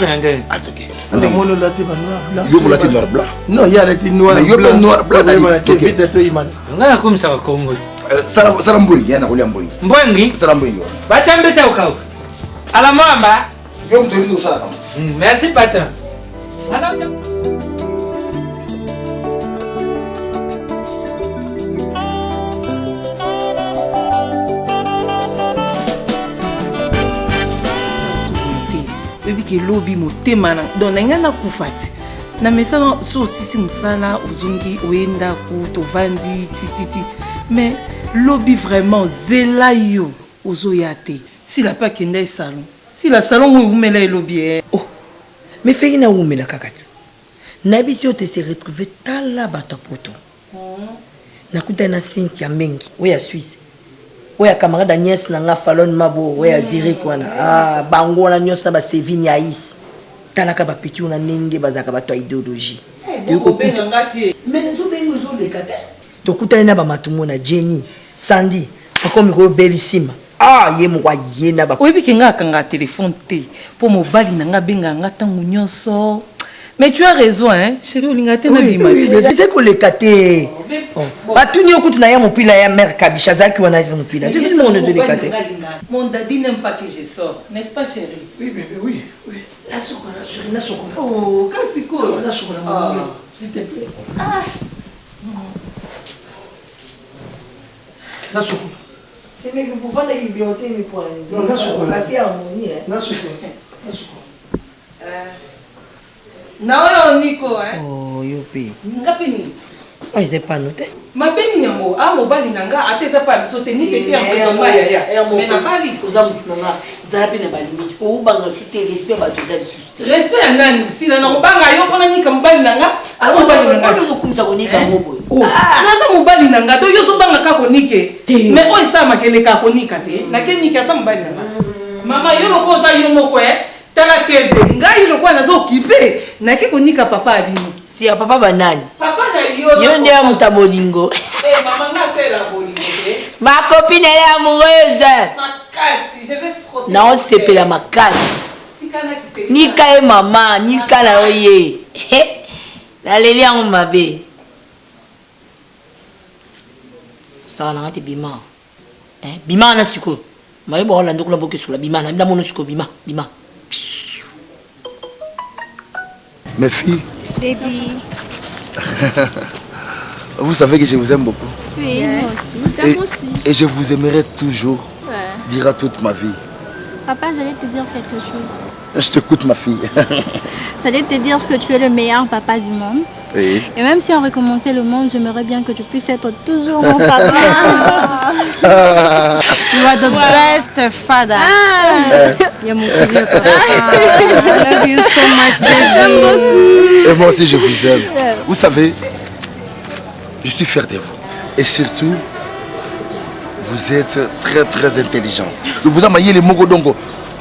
Ah, ok. Namoni olati ba noir blanc. Yo olati noir blanc. Non, ye alati noir blanc. Yo pe noir blanc. Te vite to imana. Ngai nakomisaka Congo te. Euh, sala sala mbwengi, yana kolia mbwengi. Mbwengi? Sala mbwengi wana. Batambisa ukauka. Ala mwamba. Yo mtu yini osala kama. Hmm, merci patron. Oyebi ke lobi motema na donc na ngai nakufa te na mesana so osisi mosala ozongi oye ndako tovandi tititi mais lobi vraiment zela yo ozoya te sila mpe akenda ye salon sila salon oyo ewumela ye lobi eh. Oh mais feki na wumela kaka ti nayebisi yo te se retrouver tala bato ya poto nakutani na Cynthia Mengi oyo ya Suisse oyo ya camarade ya nièce na nga Falon Mabo oyo ya Zurich wana ah, bango wana nyonso na ba Sevine ya Is talaka ba petit wana ndenge bazalaka bato ya idéologie Bokobenga nga te. Mais nazobenga ozoleka te tokutani na bamatumona Jenny Sandy akomi koyo bellissima ah ye moko aye na ba Oyebi ke nga akangaka telephone te po mobali na nga abengaka nga tango nyonso mais tu as raison hein chérie olingaka te nabima te eza koleka te batuni yo kutu na ya mopila ya mare kabisha azalaki wana ya mopila te moko ezoleka te Mon daddy n'aime pas que je sors, n'est-ce pas chérie? Oui bébé, oui, oui. Nasokola chérie, nasokola. Oh, kasi ko. Nasokola mon s'il te plaît. Ah. Nasokola. Semeki bovandaki bien te mipoani. Non, nasokola. Kasi harmonie hein. Nasokola. Nasokola. Na oyo Nico hein. Oh yo pe. Nga pe nini? Oyo eza epano te. Mabe nini yango? Ah mobali na nga ata eza pa biso te ni tete ya empoisonnement yaya. Mais nabali. Oza mutu na nga zala pe na ba limite. Obanga lisusu te respect ya bato eza lisusu te. Respect ya nani? Sila nakobanga yo mpona nika mobali na nga? Aza mobali na nga. Oyo ozokumisa konika yango boye. Oh, naza mobali na nga donc yo ozobanga kaka konike. Mais oyo esalamaka elekaka konika te. Nake nika aza mobali na nga. Mama yo lokola oza yo moko eh. Tala TV ngai lokola naza occupe nake konika papa ya bino. Si ya papa ba nani? Papa na yo. Yo nde ya moto ya bolingo. Eh mama nga asalela bolingo te. Ma copine elle est amoureuse. Makasi, je vais frotter. Naosepela makasi. Nika ye mama, nika na yo ye. Naleli yango mabe. Sala na nga te bima. Eh, bima wana sikoyo. Mayo ba olanda kuna bokesola bima na bina sikoyo bima, bima. Mes filles. Daddy. Vous savez que je vous aime beaucoup. Oui, moi aussi. Et, aussi. Et je vous aimerai toujours. Ouais. durant toute ma vie. Papa, j'allais te dire quelque chose. Je t'écoute, ma fille. J'allais te dire que tu es le meilleur papa du monde. Oui. Et même si on recommençait le monde, j'aimerais bien que tu puisses être toujours mon papa. You are the best father. Ah. Il y a mon papa. I love you so much, J'aime beaucoup. Et moi aussi, je vous aime. Vous savez, je suis fier de vous. Et surtout, vous êtes très très intelligente. Vous avez les mots donc,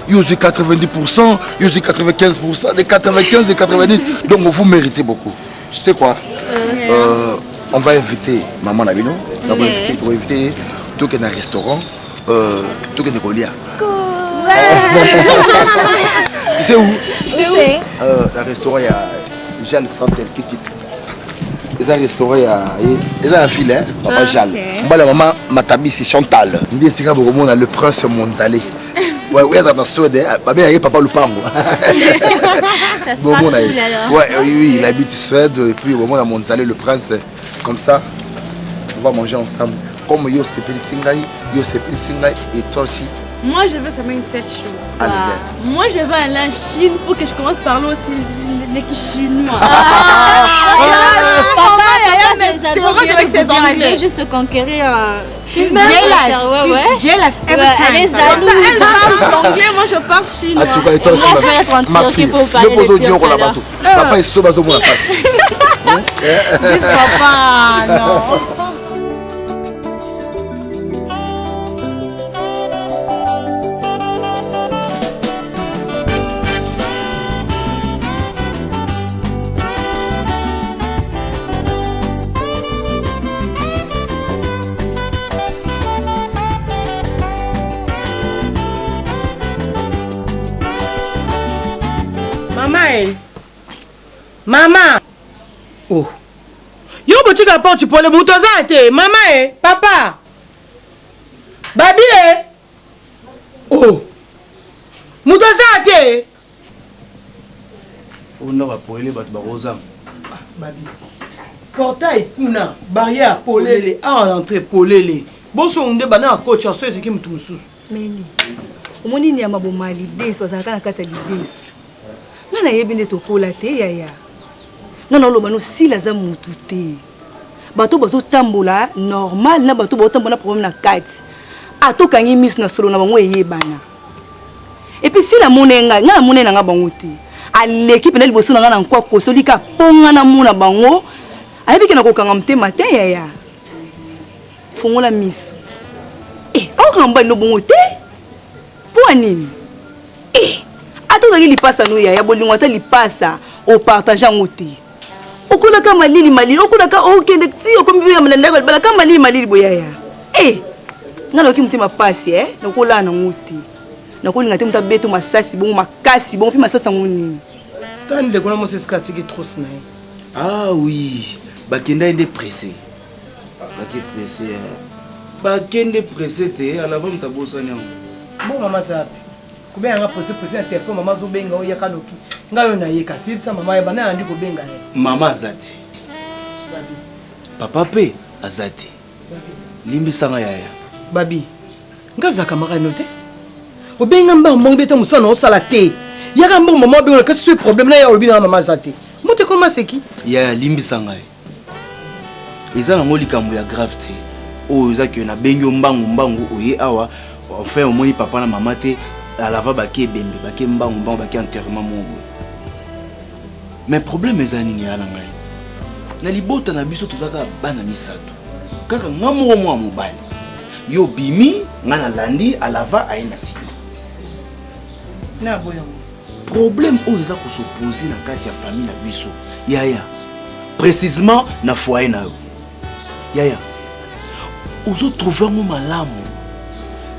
vous êtes 90%, vous êtes 95%, des 95, des 90. Donc vous méritez beaucoup. Tu sais quoi euh, On va inviter maman Nabino. On va inviter, on va inviter tout qui est dans un restaurant, euh, tout qui est dans Tu sais où euh, Dans le restaurant, il y a Jeanne Santel Kikit. eza restaurant ya eza na file hein, papa Jeanne. Mbala mama Matabisi Chantal. Ndi esika bokomona le prince Monzale. Ouais, ouais, aza na Suède, babengaki papa Lupango. Bomona ye. Ouais, oui, oui, il habite Suède et puis bomona Monzale le prince comme ça on va manger ensemble. Comme yo sepelisi ngai, yo sepelisi ngai et toi aussi. Moi, je veux seulement une seule chose. Allez, bien. Moi, je veux aller en Chine pour que je commence à parler aussi les chinois. Ah, papa, papa, c'est vraiment avec ses ses anglais. juste conquérir. She's Ouais, jealous. ouais. She's jealous every Ouais, time. Elle est jalouse. Elle parle anglais, moi je parle chinois. En tout cas, et toi aussi, Moi, je vais être en ma, ma Turquie fille. pour parler Yo pozo le turc, nyoko la alors. bato. Papa esoba azomona pasi. This papa, non. Mama eh. Mama. Oh. Yo botika porte pole moto aza te. Mama eh, papa. Babi eh. Oh. Moto aza te. oyo ndako apoele bato bakozanga Babi. Portail kuna, barrière polele, awa l'entrée polele. Bonso nde bana akoti aso ezeki moto mosusu. Meli, omoni nyama boma lideso azalaka na kati ya lideso. Nga nayebi nde tokola te yaya. Nga naoloba no sila aza mutu te. Bato bazotambola normal na bato bazotambola na problème na kati. Ata okangi miso na solo na bango eyebana. Et puis sila amona ngai, ngai namona na nga bango te. Aleki mpenza liboso na ngai na nkwa kosoli ka mpo nga namona bango. Ayebi ke nakokanga motema te yaya. Fongola miso. Eh, akokanga mobali no bongo te. Mpo ya nini? Eh, ata ozalaki lipasa no yaya bolingo ata lipasa opartage yango te. Okolaka malili malili, okolaka okende ti okomi mpe na ndako ya libala ka malili malili boyaya. Eh, nga nayoki motema pasi eh, nakolala nango te. Nakolinga te moto abeto masasi bongo makasi bongo mpe masasi yango nini? Tani ndeko na mwasi esika atiki trousse na ye. Ah oui, bakenda nde pressé. Bake pressé. Bakende pressé te, alava moto abosani yango. Bon mama aza wapi? Kobenga nga pressé pressé na telefone mama azobenga oyo yaka noki. Ngai oyo naye kasi yebisa mama ye banda nandi kobenga ye. Mama aza te. Papa mpe aza te. Limbisa nga yaya. Babi, nga aza camarade no te. Obenga mbango mbango beta mosala na osala te. Yaka mbango mama obenga kasi soki problème na ya olobi na mama aza te. Moto ekoma seki. Yaya limbisa ngai. Eza nango likambo ya grave te. Oyo eza ke nabengi yo mbangu mbangu oye awa enfin omoni papa na mama te alava bake ebembe bake mbangu mbangu bake enterrement moko boye. Mais problème eza nini ya na ngai? Na libota na biso toza kaka bana misato. Kaka nga moko mwa mobali. Yo bimi, nga nalandi, alava aye na nsima. Na boyango. Problème oyo eza kosopose na kati ya famille na biso. Yaya, précisément na foyer na yo. Yaya, ozo trouver yango malamu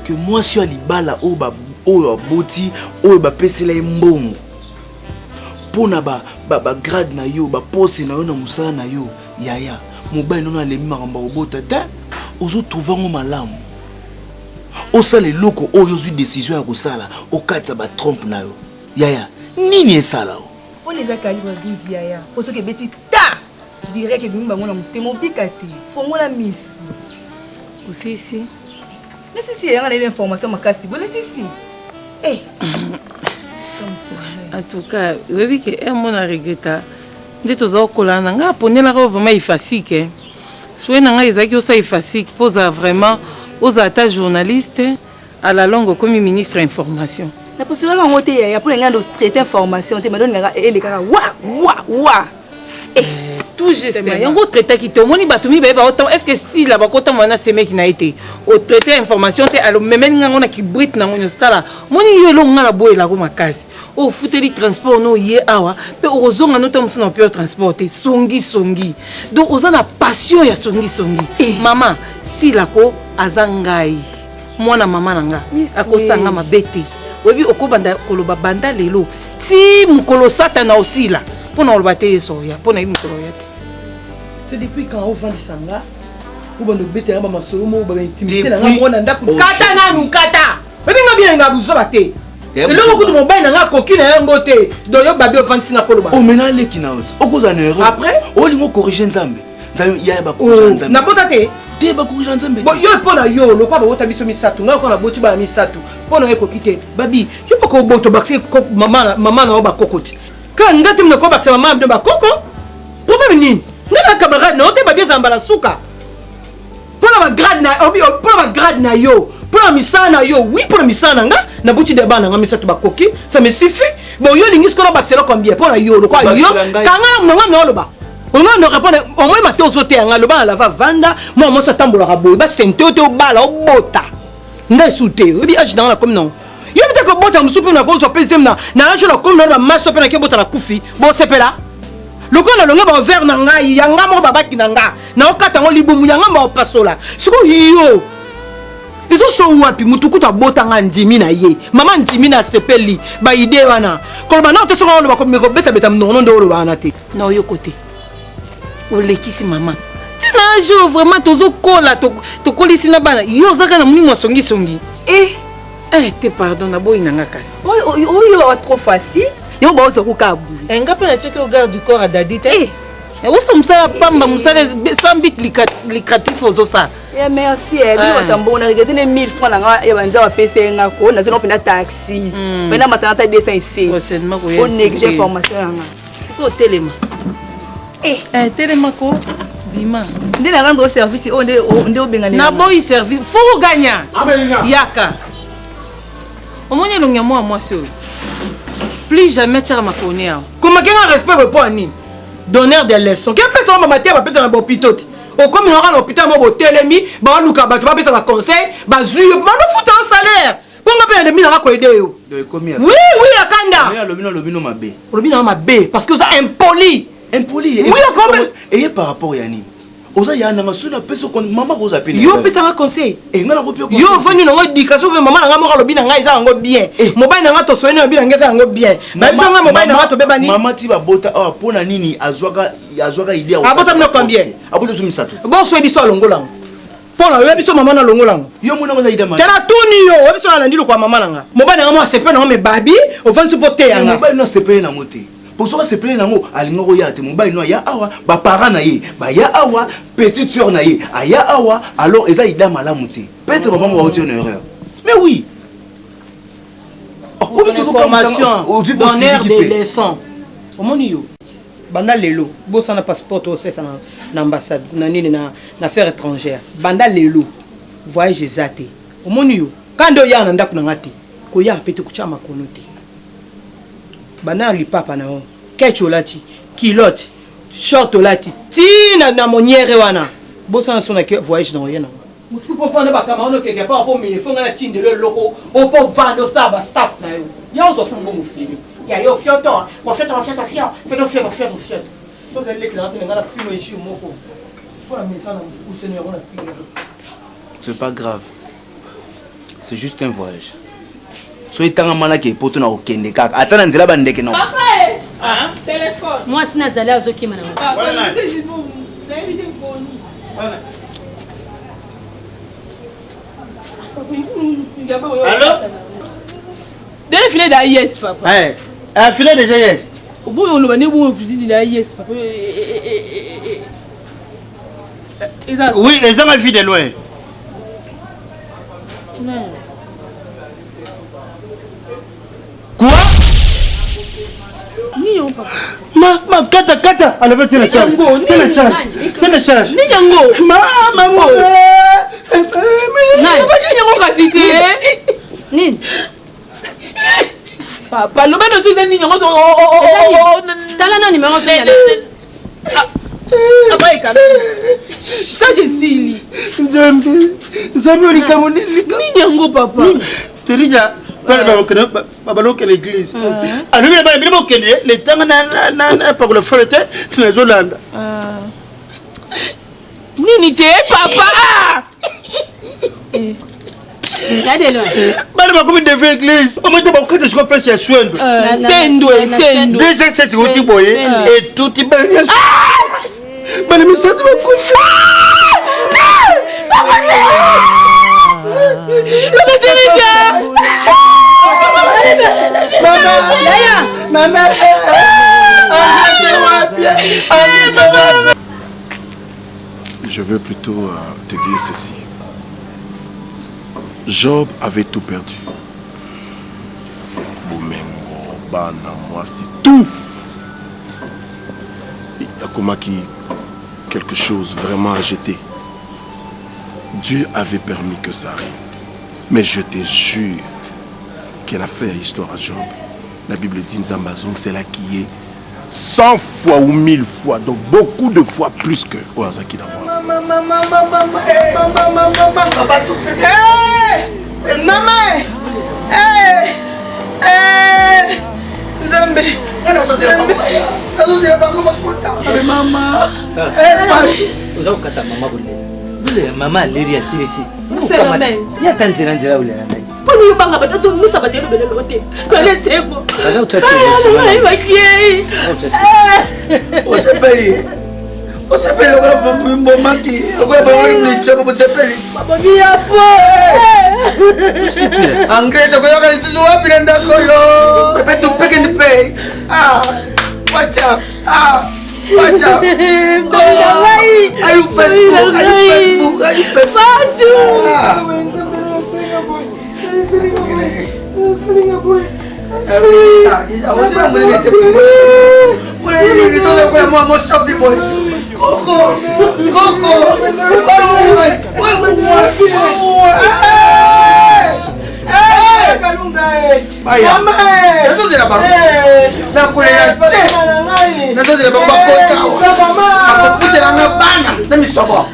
que mwasi ya libala oyo ba oyo aboti oyo bapesela ye mbongo mpo na ba, ba, ba grade na yo baposte na yo na mosala na yo yaya mobali nono alembi makambo ya kobota te ozotrouve yango malamu osala eloko oyo ozwi décision ya kosala okatisa batrompe na yo yaya nini esala o mpona eza calibre 12 yaya mpo soki ebeti ta direct ebimi bango na motema obika te fongola miso osisi. Nasisi yanga na ile information makasi. Bo nasisi. Eh. En tout cas, oyebi ke heure mona regretta nde toza kokolana na ngai aponelaka oyo vraiment ifasike souhait na ngai ezalaki osala ifasike mpo ozala vraiment ozala ata journaliste à la longue okomi ministre ya information Na préféré yango te yaya mpo na ngai ndo traiter information te madoni ngaka elekaka wa wa wa. Eh, tout juste yango otraitaki te omoni bato mibale baotama est ce que sila bakotama na semeki na ye te otraite information te alomemeli ngango na kibrite nango nyonso tala omoni yo elongo ngai naboyelako makasi ofuteli transport no oye awa mpe okozonga no ta mosusu na opio transport te songi songi donc oza na passion ya songi songi eh. mama sila ko aza ngai mwana mama na nga akosanga mabe te oyebi okobanda koloba banda lelo ti mokolo satana osila mpo na koloba te yesu oya mpo na ye mokolo oya te c'est depuis quand ofandisa nga obanda obetela nga bamasolo moko baintimité na nga moko na ndako kata nanu kata oyebi nga bien nga buzoba te eloko kutu mobali na nga akoki na yango te donc yo babi ofandisi nga koloba omena oh, aleki na yo te okozala na erreur après olingi okorige nzambe nzambe yaya bakorige oh, nzambe nabota te te bakorige nzambe bon yo mpo na yo lokola babota biso misato ngai lokola naboti bana misato mpo na yo ekoki te babi yo mpo koboto bakisi mama na yo bakoko te ka nga te mna kobakisa mama na bino bakoko problème nini nga na camarade na yo te babi ezala mbala suka mpo na bagrade na mpo na bagrade na yo mpo na misala na yo wi mpo na misala na nga nabuti de bana na nga misato bakoki ça me suffit bon yo olingi sikoyo nabakisela combien mpo na yo lokola yo kanga na monanga na oloba onga na répondre au moins mate ozoteya nga loba na lava vanda mwa mwasi atambolaka boye basente yo te obala obota ngai esu te oyebi age nanga nakomi nango yo bite kobota mosusu mpe nakozwa mpe zemi na age nakomi nano bamaso mpe nake bota nakufi bosepela lokola nalonge baovere na ngai ya nga moko babaki na nga naokata yango libumu ya nga baopasola sikoyo yo ezoso wapi motu kutu abota nga ndimi na ye mama ndimi na asepeli baide wana koloba nao te soki oloba kobetabeta monoko nde oloba wana te na oyoko te olekisi mama ntina jour vraiment tozokola tokolisi na bana yo ozaka na molimo ya songisongi eh. eh te pardon naboyi na nga kasi oyo trop facile yo baozwa koka boye eh, nga mpe natiaki yo garde du corps ya dadi te eh. osa mosala pamba mosala sans but lucratif ozosala Eh, merci eh, bino bato ya mbongo na regrete ne 1000 francs na nga ya banza bapesa ye nga ko nazali mpenza taxi mpenza matanga ta 207 o néglige information na nga sikoyo telema eh. eh, telema ko bima nde na rendre service oyo nde obengani naboyi service fo oganya yaka omoni elongi ya mwa mwasi oyo plus jamais atyaka makoni awa komakenga respect boye mpo ya nini donneur de leçon kepesa ngo mamateya bapesa na bahopitau te okomi naka na hôpital moko botelemi baluka bato bapesa baconseil bazwi yo banofuta yo salaire mpo nga mpe na demi nanga koyede yo oui oui akanda olobi no mabe olobi nanga mabe parce que oza impoli impoli oui okomi eye par rapport ya nini oza ya nanga soki napesi mama koza pe yo opesanga conseil eh, nga nakopi yo ovandi nango éducation ve mama nanga moko alobi na ngai eza yango bien eh. mobali nanga tosoyeni alobi na ngai eza yango bien babiso ngai mobali nanga tobebani mama ti babota awa mpo na nini azwaka azwaka idée abota bino combien abota biso misato bonso ye biso alongola yango mpo na oyebi biso mama nalongola yango yo mona oza idée te natuni yo oyebi biso nalandi lokola mama na nga mobali na nga mo asepeli nango me babi ovandi so mpo teya nga mobali no asepeli nango te mpo soki asepeli nango alinga koya te mobali no aya awa baparent na ye baya awa petite sœur na ye aya awa alors eza ida malamu te peut-être mama mo bauti na erreur mais oui formation donneur de leçon omoni yo banda lelo bosana passeport oyo osalisa na, na ambassade na nini na, na affaire étrangère banda lelo voyage eza te omoni yo ka nde oyaka na ndako na nga te koyaka mpe te kotya makono te banda na lipapa na yo ketch olati kilote short olati ti na, na moniere wana bosana so na ke voyage na oye nango Mutu po fanda ba Cameroun quelque part po mele fonga na tindelo eloko o po vanda osala ba staff na yo. Ya ozwa fu mbongo fini. Ya yo fioto, wa fioto wa fioto fio, fioto fioto fioto fioto. So zali leki na nga na fino eshi moko. Po na mesa na mukuse na na fino. C'est pas grave. C'est juste un voyage. soki etangamanaki epoto na kokende kaka ata na nzela bandeke na mwasi nazali azokima na Allô Dele filet da yes papa. Eh, eh filet déjà yes. Oboyo oloba ne bongo filet da yes papa. Oui, ezanga vie de loin. Quoi? Ma, ma, kata, kata, aleve tiens la charge. Tiens la charge. Tiens la charge. Nini yango? Ma, ma, ma. Nani? Nini yango kasi te? Nini? Papa, loba na soki nini yango Tala na numéro soki ya abayeka charge esili. Nzambe, Nzambe likambo nini? Nini yango papa? Teresa, bana babalokela église. Alobi na bana bino bokende letanga na pakola fole te nazolanda. Nini te papa? Bana bakomi devant église. Omoni te bakokata sikoyo place ya Swendo. Sendwe, Sendwe. 207 euti boye etuti bana nyonso. Bana misato bakufi. Papa Teresa! Mama, mama, Je veux plutôt te dire ceci. Job avait tout perdu. Bomengo, bana, mwasi, tout. Akomaki quelque chose vraiment à jeter. Dieu avait permis que ça arrive. Mais je te jure qu'elle a fait histoire à Job. La Bible dit Nzambe c'est là qui est 100 fois ou 1000 fois, donc beaucoup de fois plus que oyo azalaki na mwa. Mama, mama, mama, mama, mama, mama, mama, eh, eh, Nzambe, nazozela bango bakota. Mama, oza kokata mama kolela mama aleri asilisi ye ata nzela nzela olela ngai mpona yo banga bato to musa bato elobelelo te toleseko bakei osepeli osepeli lokola bomaki lokola bomaki micobo bosepeli babomi ya po anglais tokoyoka lisusu wapi na ndako oyo pepe topekende mpe ah watch up ah watch up oh, ayu facebook ayu facebook ayu facebook ah. Nazozela bango nakolela te nazozela bango bakota awa bakofutela nga bana na misobo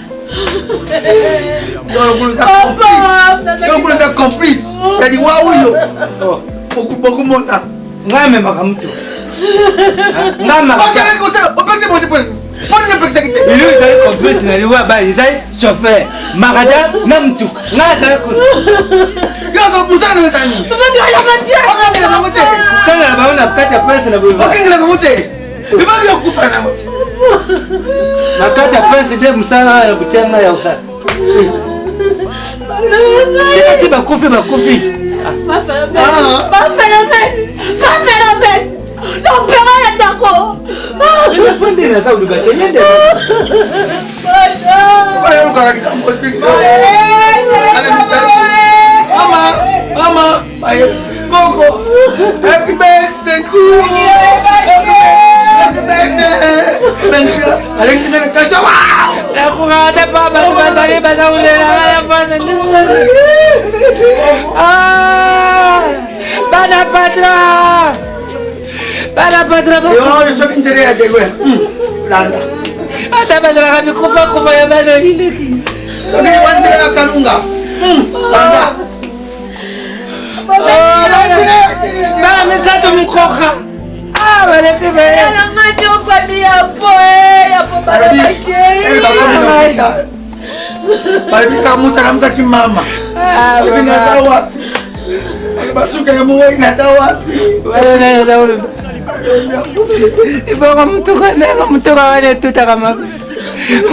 yokulu eza complice ya liwa oyo bokomona ngai amemaka moto Bino ezali complice na liwa ba ezali chauffeur makada na mutuka ngai azali kuna kokangela bango na kati ya prince na boyokengela bango te ebaki okufa nango te na kati ya prince nde mosala ya kotia ngai ya kosala tika ti bakufi bakufi Mama, mama, Coco, happy birthday, cool. Happy birthday. Nakokata pa bato bazali baza kolela bana fana bana patra bana patra soki nzela ya degwe landa ata bazalaka mikufakufa ya bana ileki soki liwa nzela ya kalunga landa bana misato mikoka Ah, baleki baye. Balobi kaka moto alamukaki mama ebi naza wapi basuka ya mowei naza wapi ebongo motuka ndenge motuka wana etutaka mabe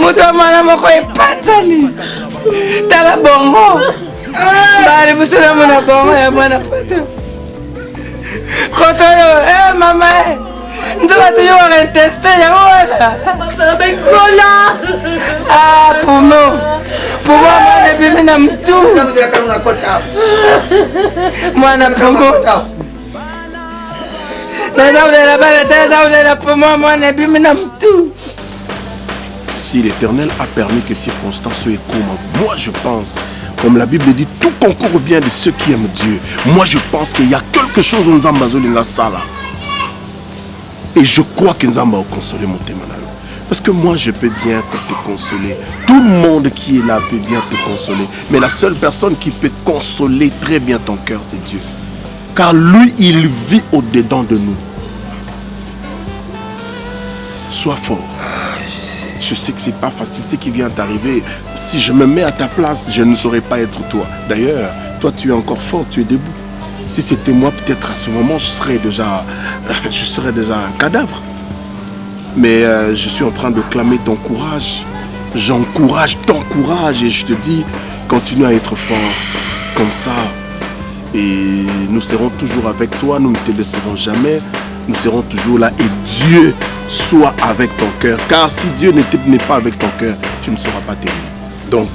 moto ya mwana moko epanzani tala bongo bali biso namona bongo ya mwana pato koto oyo eh, mama eh. nzoka toyokaka intestin yango wana benkola ah poumon poumon mwana ebimi na mutu mwana pomo naza kolela bana te naza kolela pomo mwana ebimi na mutu Si l'Éternel a permis que circonstances soient comme moi je pense, comme la Bible dit, tout concourt au bien de ceux qui aiment Dieu. Moi je pense qu'il y a quelque chose au Nzambe azolinga sala. Et je crois que Nzambe a consolé mon témoignage. Parce que moi, je peux bien te consoler. Tout le monde qui est là peut bien te consoler. Mais la seule personne qui peut consoler très bien ton cœur, c'est Dieu. Car lui, il vit au-dedans de nous. Sois fort. Je sais que c'est pas facile ce qui vient d'arriver. Si je me mets à ta place, je ne saurais pas être toi. D'ailleurs, toi tu es encore fort, tu es debout. Si c'était moi, peut-être à ce moment, je serais déjà, je serais déjà un cadavre. Mais euh, je suis en train de clamer ton courage. J'encourage ton courage et je te dis, continue à être fort. Comme ça, et nous serons toujours avec toi, nous ne te laisserons jamais. Nous serons toujours là et Dieu soit avec ton cœur. Car si Dieu n'est pas avec ton cœur, tu ne seras pas tenir. Donc,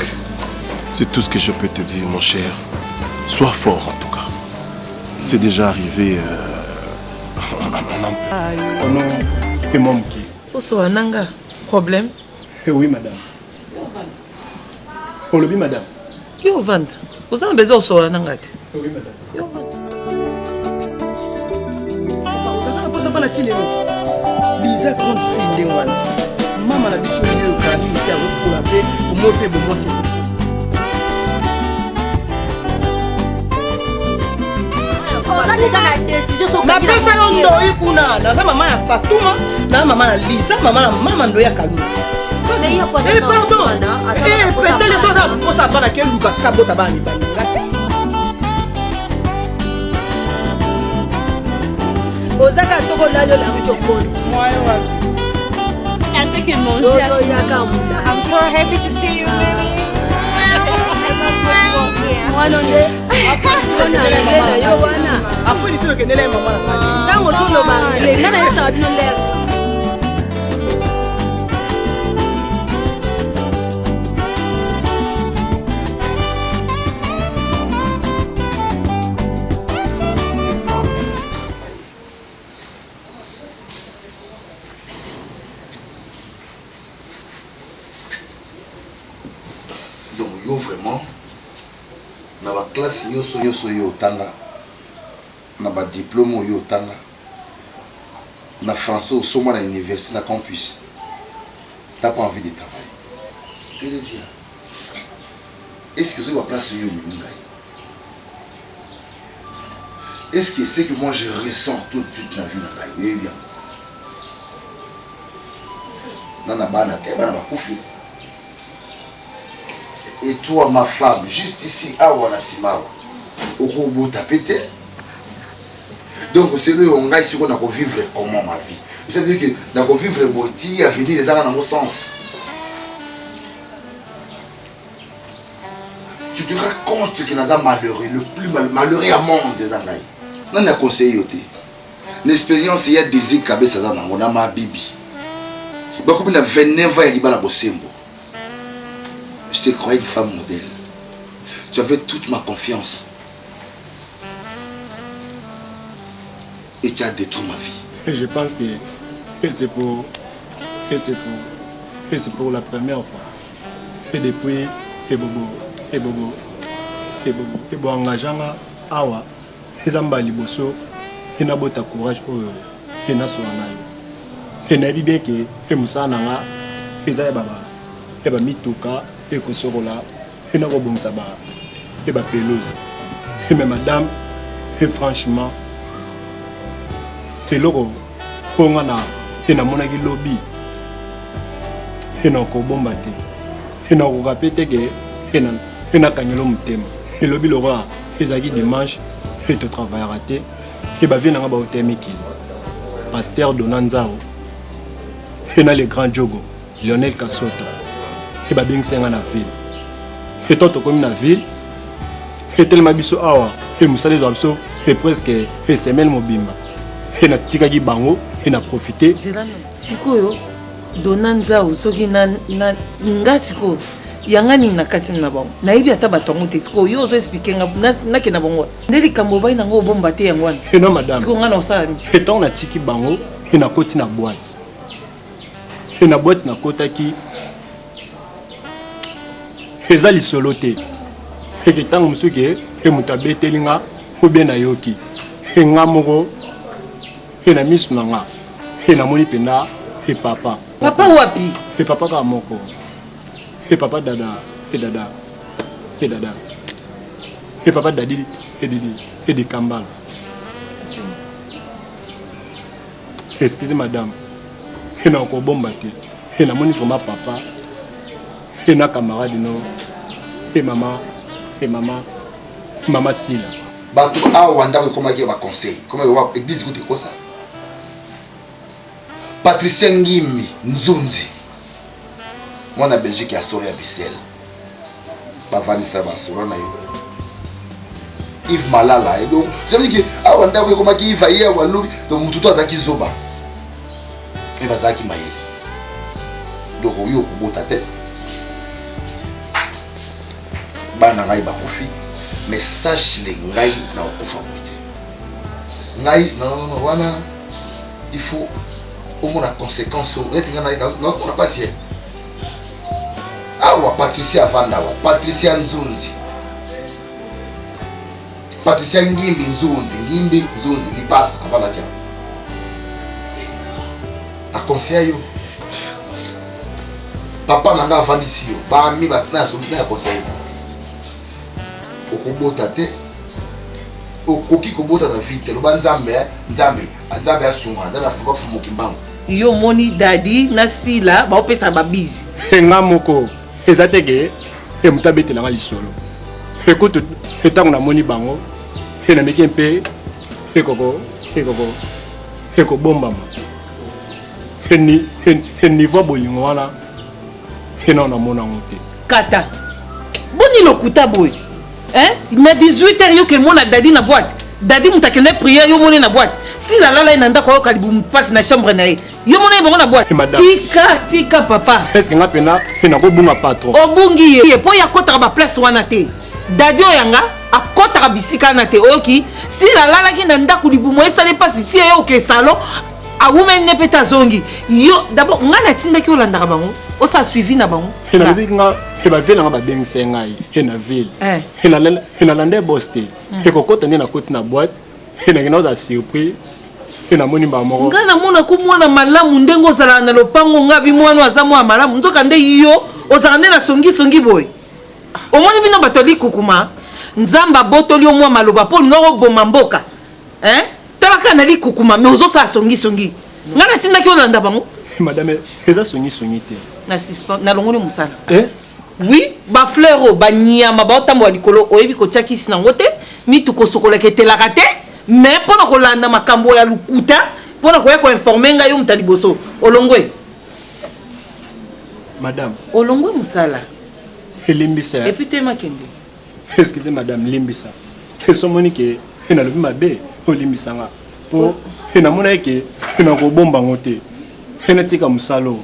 c'est tout ce que je peux te dire, mon cher. Sois fort en tout cas. C'est déjà arrivé. Euh, on en peut. Osola nanga problème eh Oui madame. Olobi madame. Yo ovanda. Oza na besoin osola nanga te. Oui madame. Yo ovanda. Ozalaka bana ti lelo. Liza grande fille ndenge wana. Mama na biso ye oyo kala mingi te azokola mpe omoi mpe bomwasi napesa yo ndoi kuna naza mama ya fatuma na mama na lisa mama na mama ndoi ya kalunga eh, pardon eh, petele so aza posa bana ke luka sika bota bana mibali nga te ozaka soki olali olamuki okoli I'm so happy to see you, Millie. Mwana nde mwana nde na yo wana ntango ozoloba anglais nga nayebisaka bino lere Donc yo vraiment na ba classe nyoso nyoso yo otanga na ba diplôme oyo otanga na français osomba na université na campus t'as pas envie de travailler Theresia est-ce que ozoyeba place oyo omemi ngai est-ce que ce que moi je ressens tout de suite na vie na ngai oyebi yango na na bana te bana bakufi et toi ma femme juste ici awa na nsima awa okobota mpe te donc selo oyo ngai sikoyo nakovivre comment ma vie c'est-à-dire que nakovivre boye ti avenir ezanga nango sens tu te rends compte que naza malheureux le plus mal, malheureux ya monde eza ngai nani aconseille yo te na expérience ya désir kabesa aza nango na mabibi bakomi na 29 ans ya libala bosembo je te croyais une femme modèle tu avais toute ma confiance et tu as détruit ma vie je pense que c'est pour c'est pour c'est pour la première fois et depuis ebobo ebobo ebobo ebo engaganga awa Eza mbala liboso he nabota courage oyo he nasola na yo. He nayebi bien ke he mosala na nga eza ya ba ya ba mituka he kosokola he na kobongisa ba he ba pelouse. He mais madame he franchement eloko mpo nga na he namonaki lobi he nakobomba te he nakoka pe te ke he nakangelo motema elobi lokola Ezalaki dimanche et to travaillaka te et ba vieux na nga bauta mikili. Pasteur Dona Nzao et na le grand Djogo Lionel Kasota et babengisa nga na ville. Et tant tokomi na ville etelema biso awa e mosala ezwa biso e presque e semaine mobimba e natikaki bango e na profite sikoyo dona nzau soki na, na nga sikoyo. Yanga nini na kati na bango? Nayebi ata bato yango te. Sikoyo yo ozo expliquer nga nakenda bango wapi? Nde likambo obai nango obomba te yango wana. Eh non madame. Sikoyo nga na osala nini? Et ntango natiki bango e nakoti na boîte. E na boîte nakotaki eza lisolo te. Eke ntango mosusu ke e moto abeteli nga ou bien nayoki. E nga moko e na miso na nga e namoni mpenza e papa. Papa wapi? E papa kaka moko. E papa dada, e dada, e dada. E papa dadi, e didi, e di kambala. Excusez madame. E na kobomba te. E namoni vraiment papa. E na camarade no. E mama, e mama, mama Sila. Bato awa ndako ekomaki ya ba conseil, ekomaki ya église kutu ekosa. Patricia Ngimbi Nzunzi mwana Belgique ya solo ya Bruxelles bavandisa masolo na yo Yves Malala et donc ça veut dire que awa ndako ekomaki Yves aye awa lobi donc motu to azalaki zoba e bazalaki mayele donc oyo okobota te bana ngai bakufi mais sache le ngai na okufa boye te ngai non non wana il faut omona conséquence oyo neti ngai naomona mpasi ye awa patricia avanda awa patricia nzunzi patricia ngimbi nzunzi ngimbi nzunzi lipasa avandaki awa aconseilla yo papa na ngai avandisi yo baami na conseille okobota te okoki kobota na vie te loba nzambe eh, nzambe nzambe asunga nzambe afumuki mbangu yo omoni dadi na sila baopesa babizi nga moko eza te ke e moto abetelanga lisolo ekutu ntango namoni bango e nameki mpe ekoko ekoko ekobombama niveau ya bolingo wana ye nao namona yango te kata boni lokuta boye hein? na 18 heures yo kemona dadi na boîte dadi moto akende prière yo moni na boîte sila alala ye na ndako ayoka libumu mpasi na chambre na ye yo mona ye bango na boîte eh, tika tika papa eske nga mpena nakobunga patron obungi ye mpo ye akɔtaka baplace wana te dadi oyo yanga akɔtaka bisika wana te oyoki sila alalaki na ndako libumu esali mpasi ti ye oke salon awumeli ne mpe te azongi yo d'abord ngai natindaki olandaka bango osala suivi na bango nalobi nga bavie nanga babengisa ngai e na ville eh. nalanda bos te hmm. ekokota nde nakoti na boîte enangi naozala surpris e namoni mbala moko ngai namonako mwana malamu ndenge ozalaka na lopango ngai bi mwana aza mwana malamu nzoka nde yo ozalaka nde na songisongi boye omoni bino bato ya likukuma nzambe abotoli yo mwa maloba mpo olinga koboma mboka hein tala kaka na likukuma mais ozosala songisongi ngai natindaki olanda bango madame eza songisongi te na suspend nalongoli mosala eh? oui bafleur oyo banyama baotambola likolo oyebi kotia kisi nango te mituka osokolaka etelaka te mais mpo na kolanda makambo ya lokuta mpo na koya koinforme ngai yo moto ya liboso olongwe madame olongwe mosala elimbisa epuis te makende excuse madame limbisa esomoni ke nalobi mabe olimbisa nga mpo namonaki ke nakobomba yango te natika mosala oyo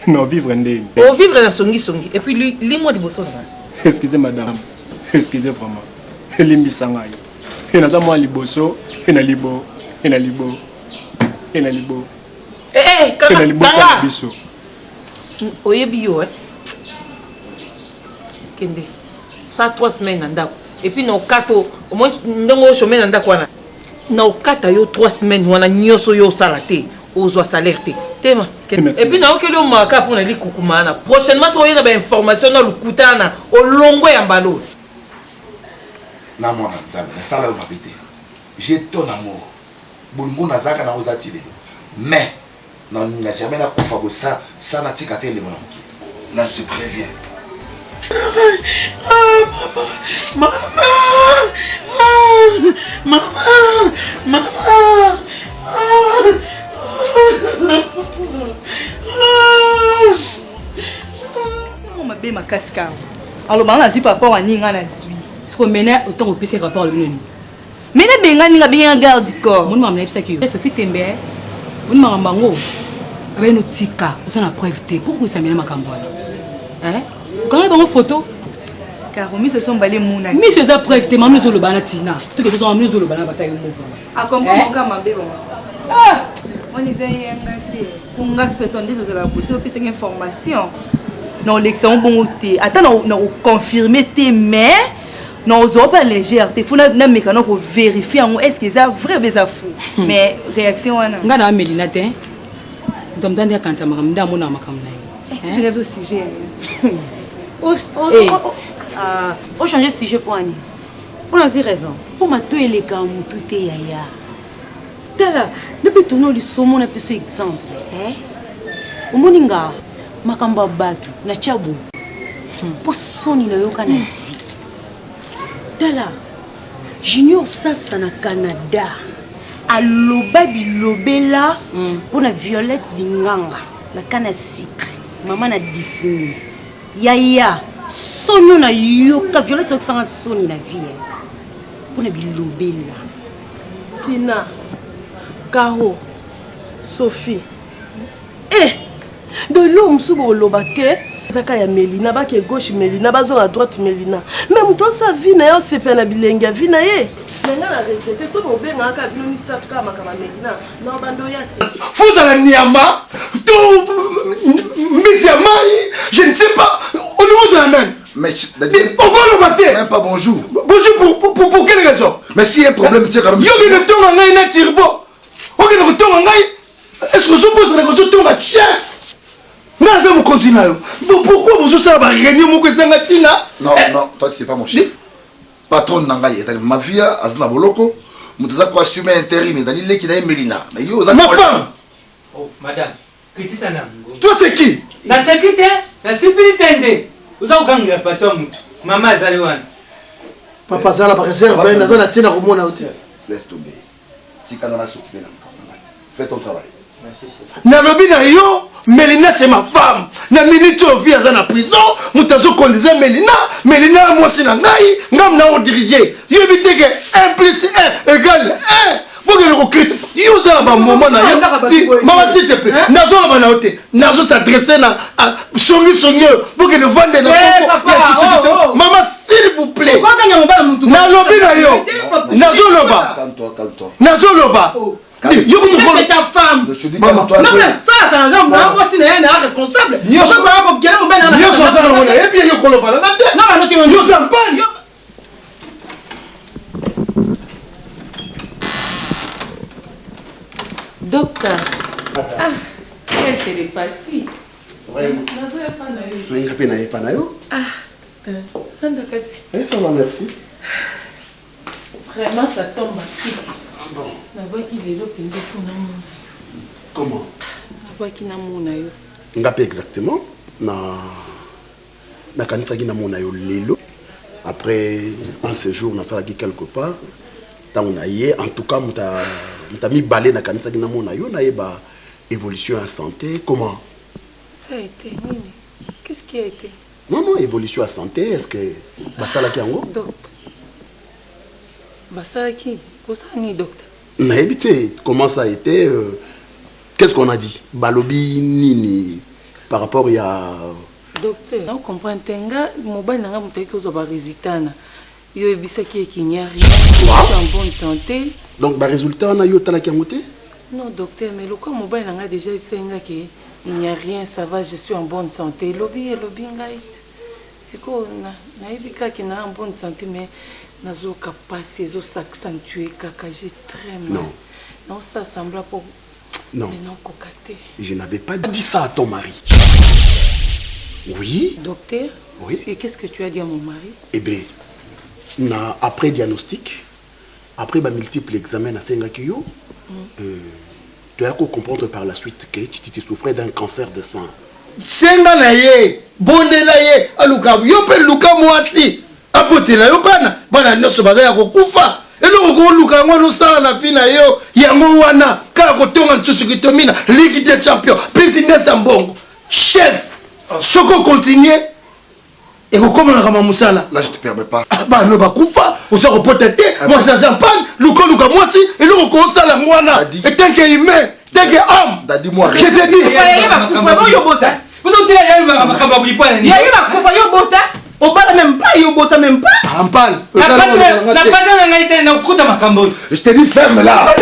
na vivre ndeni ovivre na songisongi epuis limwa liboso na nga excuse madame excuse vraiment elimbisa ngai naza mwa liboso na libo na libo na libo eh, eh, na libota na biso oyebi yo eh? kende sa 3 semaines na ndako epuis na okata omoni ndenge ochome na ndako wana na okata yo 3 semaines wana nyonso yo osala te ozwa salaire te tema epuis naokeli yo maka mpo na likukuma wana prochainement soki oye na bainformation na lokuta wana olongwe ya mbala oyo na mwana nzambe nasala yo mabe te j'ai ton amour bolingo nazalaka nango eza ti lelo mais Na jamais nakufa boye sa sa natika te elembo na mokili. Là je te préviens. Ah, mama, ah, mama, mama, ah, mabe makasi kaka aloba nga nazwi par rapport ya nini nga nazwi siko mene otango opesi rapport alobi nini Mais na bengani nga bengi nga garde du corps. Moni makambo nayebisaki yo. Sophie Tembe, eh. Moni makambo yango. Abe no tika, oza na preuve te. Pourquoi osamela makambo wana? Eh? Tokanga bango photo. Caro miso so mbale muna. Miso eza preuve te mama ozoloba na tina. Toke tozonga miso ozoloba na bataki mova. A comprendre eh? mabe bango. Ah! Wana eza yenga te. Po nga soki to nde tozala boye soki opesaki information na olekisa yango bongo te ata na koconfirme te mais na ozwa mpe légère te fo nameka na koverifie yango est ce que eza vrai obe eza faux hmm. mais réaction wana nga na amelina te moto moto nde akanisa makambo nde amonaka makambo na ye eh, je lève au sujet ochange sujet mpo ani mpo nazwi raison mpo mato eleka motu te yaya Tala, nabeto no lisomo na peso exemple. Eh? Omoni nga makambo ya bato na tia boye. Mpo soni nayoka na vie. Tala, Junior Sasa na Canada aloba bilobela mpo na Violette Dinganga na canne à sucre, mama na Disney. Yaya, soni oyo nayoka Violette ayokisanga soni na vie. Mpo na bilobela. Tina, Caro, Sophie. Eh! Donc eloko mosusu bokoloba te ezaka ya Melina bake gauche Melina bazonga droite Melina mais moto osala vie na ye osepela na bilengi ya vie na ye me nga na regrete soki bobengaka kaka bino misato kaka makambo ya Melina na obanda oya te fozala nyama to mbisi ya mai je ne sais pas olingi ozala nani Mais okoloba te même pas bonjour. Bonjour pour, pour, pour, pour quelle raison Mais si un problème, tu sais quand même. Yo kende tonga ngai na turbo. Okende kotonga ngai. Est-ce que ozoposana kozotonga chef ngai naza mokonzi na yo pourquoi bozosala baréunion moko ezanga ntina Non, non, toi tu sais pas mon chef. Patron na ngai ezali Mavia, aza na boloko. Moto aza ko assumer intérim ezali leki na ye Melina. Mais yo oza Ma femme. Oh, madame. Kitisa na ngo. Toi c'est qui? Naseki te, nasipili te nde. Oza kokangela pato ya mutu. Mama azali wana. Papa zala ba réserve, naza na tina komona yo te. Laisse tomber. Tika nga na s'occuper na makambo na ngai. Fais ton travail. Merci chef. Nalobi na yo Melina c'est ma femme. Na minute oyo vie aza na prison, moto azo conduire Melina, Melina na mwasi na ngai, ngam na o diriger. Yo yebi te que 1 plus 1 égale 1. bokende kocriti yo oza na bamoma na yo mama s'il te plaît nazoloba na yo te nazo s'adresse na songisongi oyo bokende vande na kombo ya tshisekedi oh, oh. mama s'il vous plaît nalobi na yo nazoloba nazoloba oh. yo nyonso aza nango nayebi ye yo koloba nanga te yo oza mpani Docteur. Ah, quelle télépathie. Nga mpe nayepa na yo. Ah, docteur. kasi. Eh, ça va, merci. Vraiment, ça tombe à pic. Bon. Nabwaki lelo mpenza mpo namona yo. Comment? Nabwaki namona yo. Nga mpe exactement na Nakanisaki namona yo lelo après un séjour nasalaki quelque part ntango na ye en tout cas moto ya mibale nakanisaki namona yo nayeba évolution ya santé comment ça a été nini qu'est-ce qui a été non non évolution ya santé est-ce que basalaki yango docteur basalaki kosala nini docteur nayebi te comment ça a été euh, qu'est-ce qu'on a dit balobi nini par rapport ya Docteur, na comprendre te nga mobali na nga moto ayaki kozwa ba résultats na yo oyebisaki ye qu'il n'y a rien, je suis en bonne santé. Donc ba résultats wana yo otalaki yango te? Non docteur, mais lokola mobali na nga déjà ayebisaki nga ke il n'y a rien, ça va, je suis en bonne santé. Elobi elobi ngai sikoyo nayebi kaka ke na en bonne santé mais nazoyoka pasi ezo s'accentuer kaka, j'ai très mal. Naosala semblant po Non. Je n'avais pas dit ça à ton mari. Oui. Docteur Oui. Et qu'est-ce que tu as dit à mon mari Eh bien, na, après diagnostic, après ba multiples examens nasengaki yo, mm. euh, tu as comprendre par la suite que tu, tu souffrais d'un cancer de sang. Senga na ye, bondela ye, aluka yo pe luka mwasi. abotela yo bana bana nyonso baza ya kokufa eloko koluka yango wana osala na vi na yo yango wana kaka kotonga lisusu kitomina ligue des champions business ya mbongo chef soki okontinue ekokomanaka ma mosala ah, bana bakufa oza kopota te ah, mwasi aza mpane luka luka mwasi eloko kosala yango wana etanke humain tanke homme je te dis bakufa boyo bota. Ozotela ya makambo ya boyipwana nini? Yaye bakufa yo bota obala même pas yo bota même pas. Ampal. Na pata na ngai te na kuta makambo oyo. Je te dis ferme là.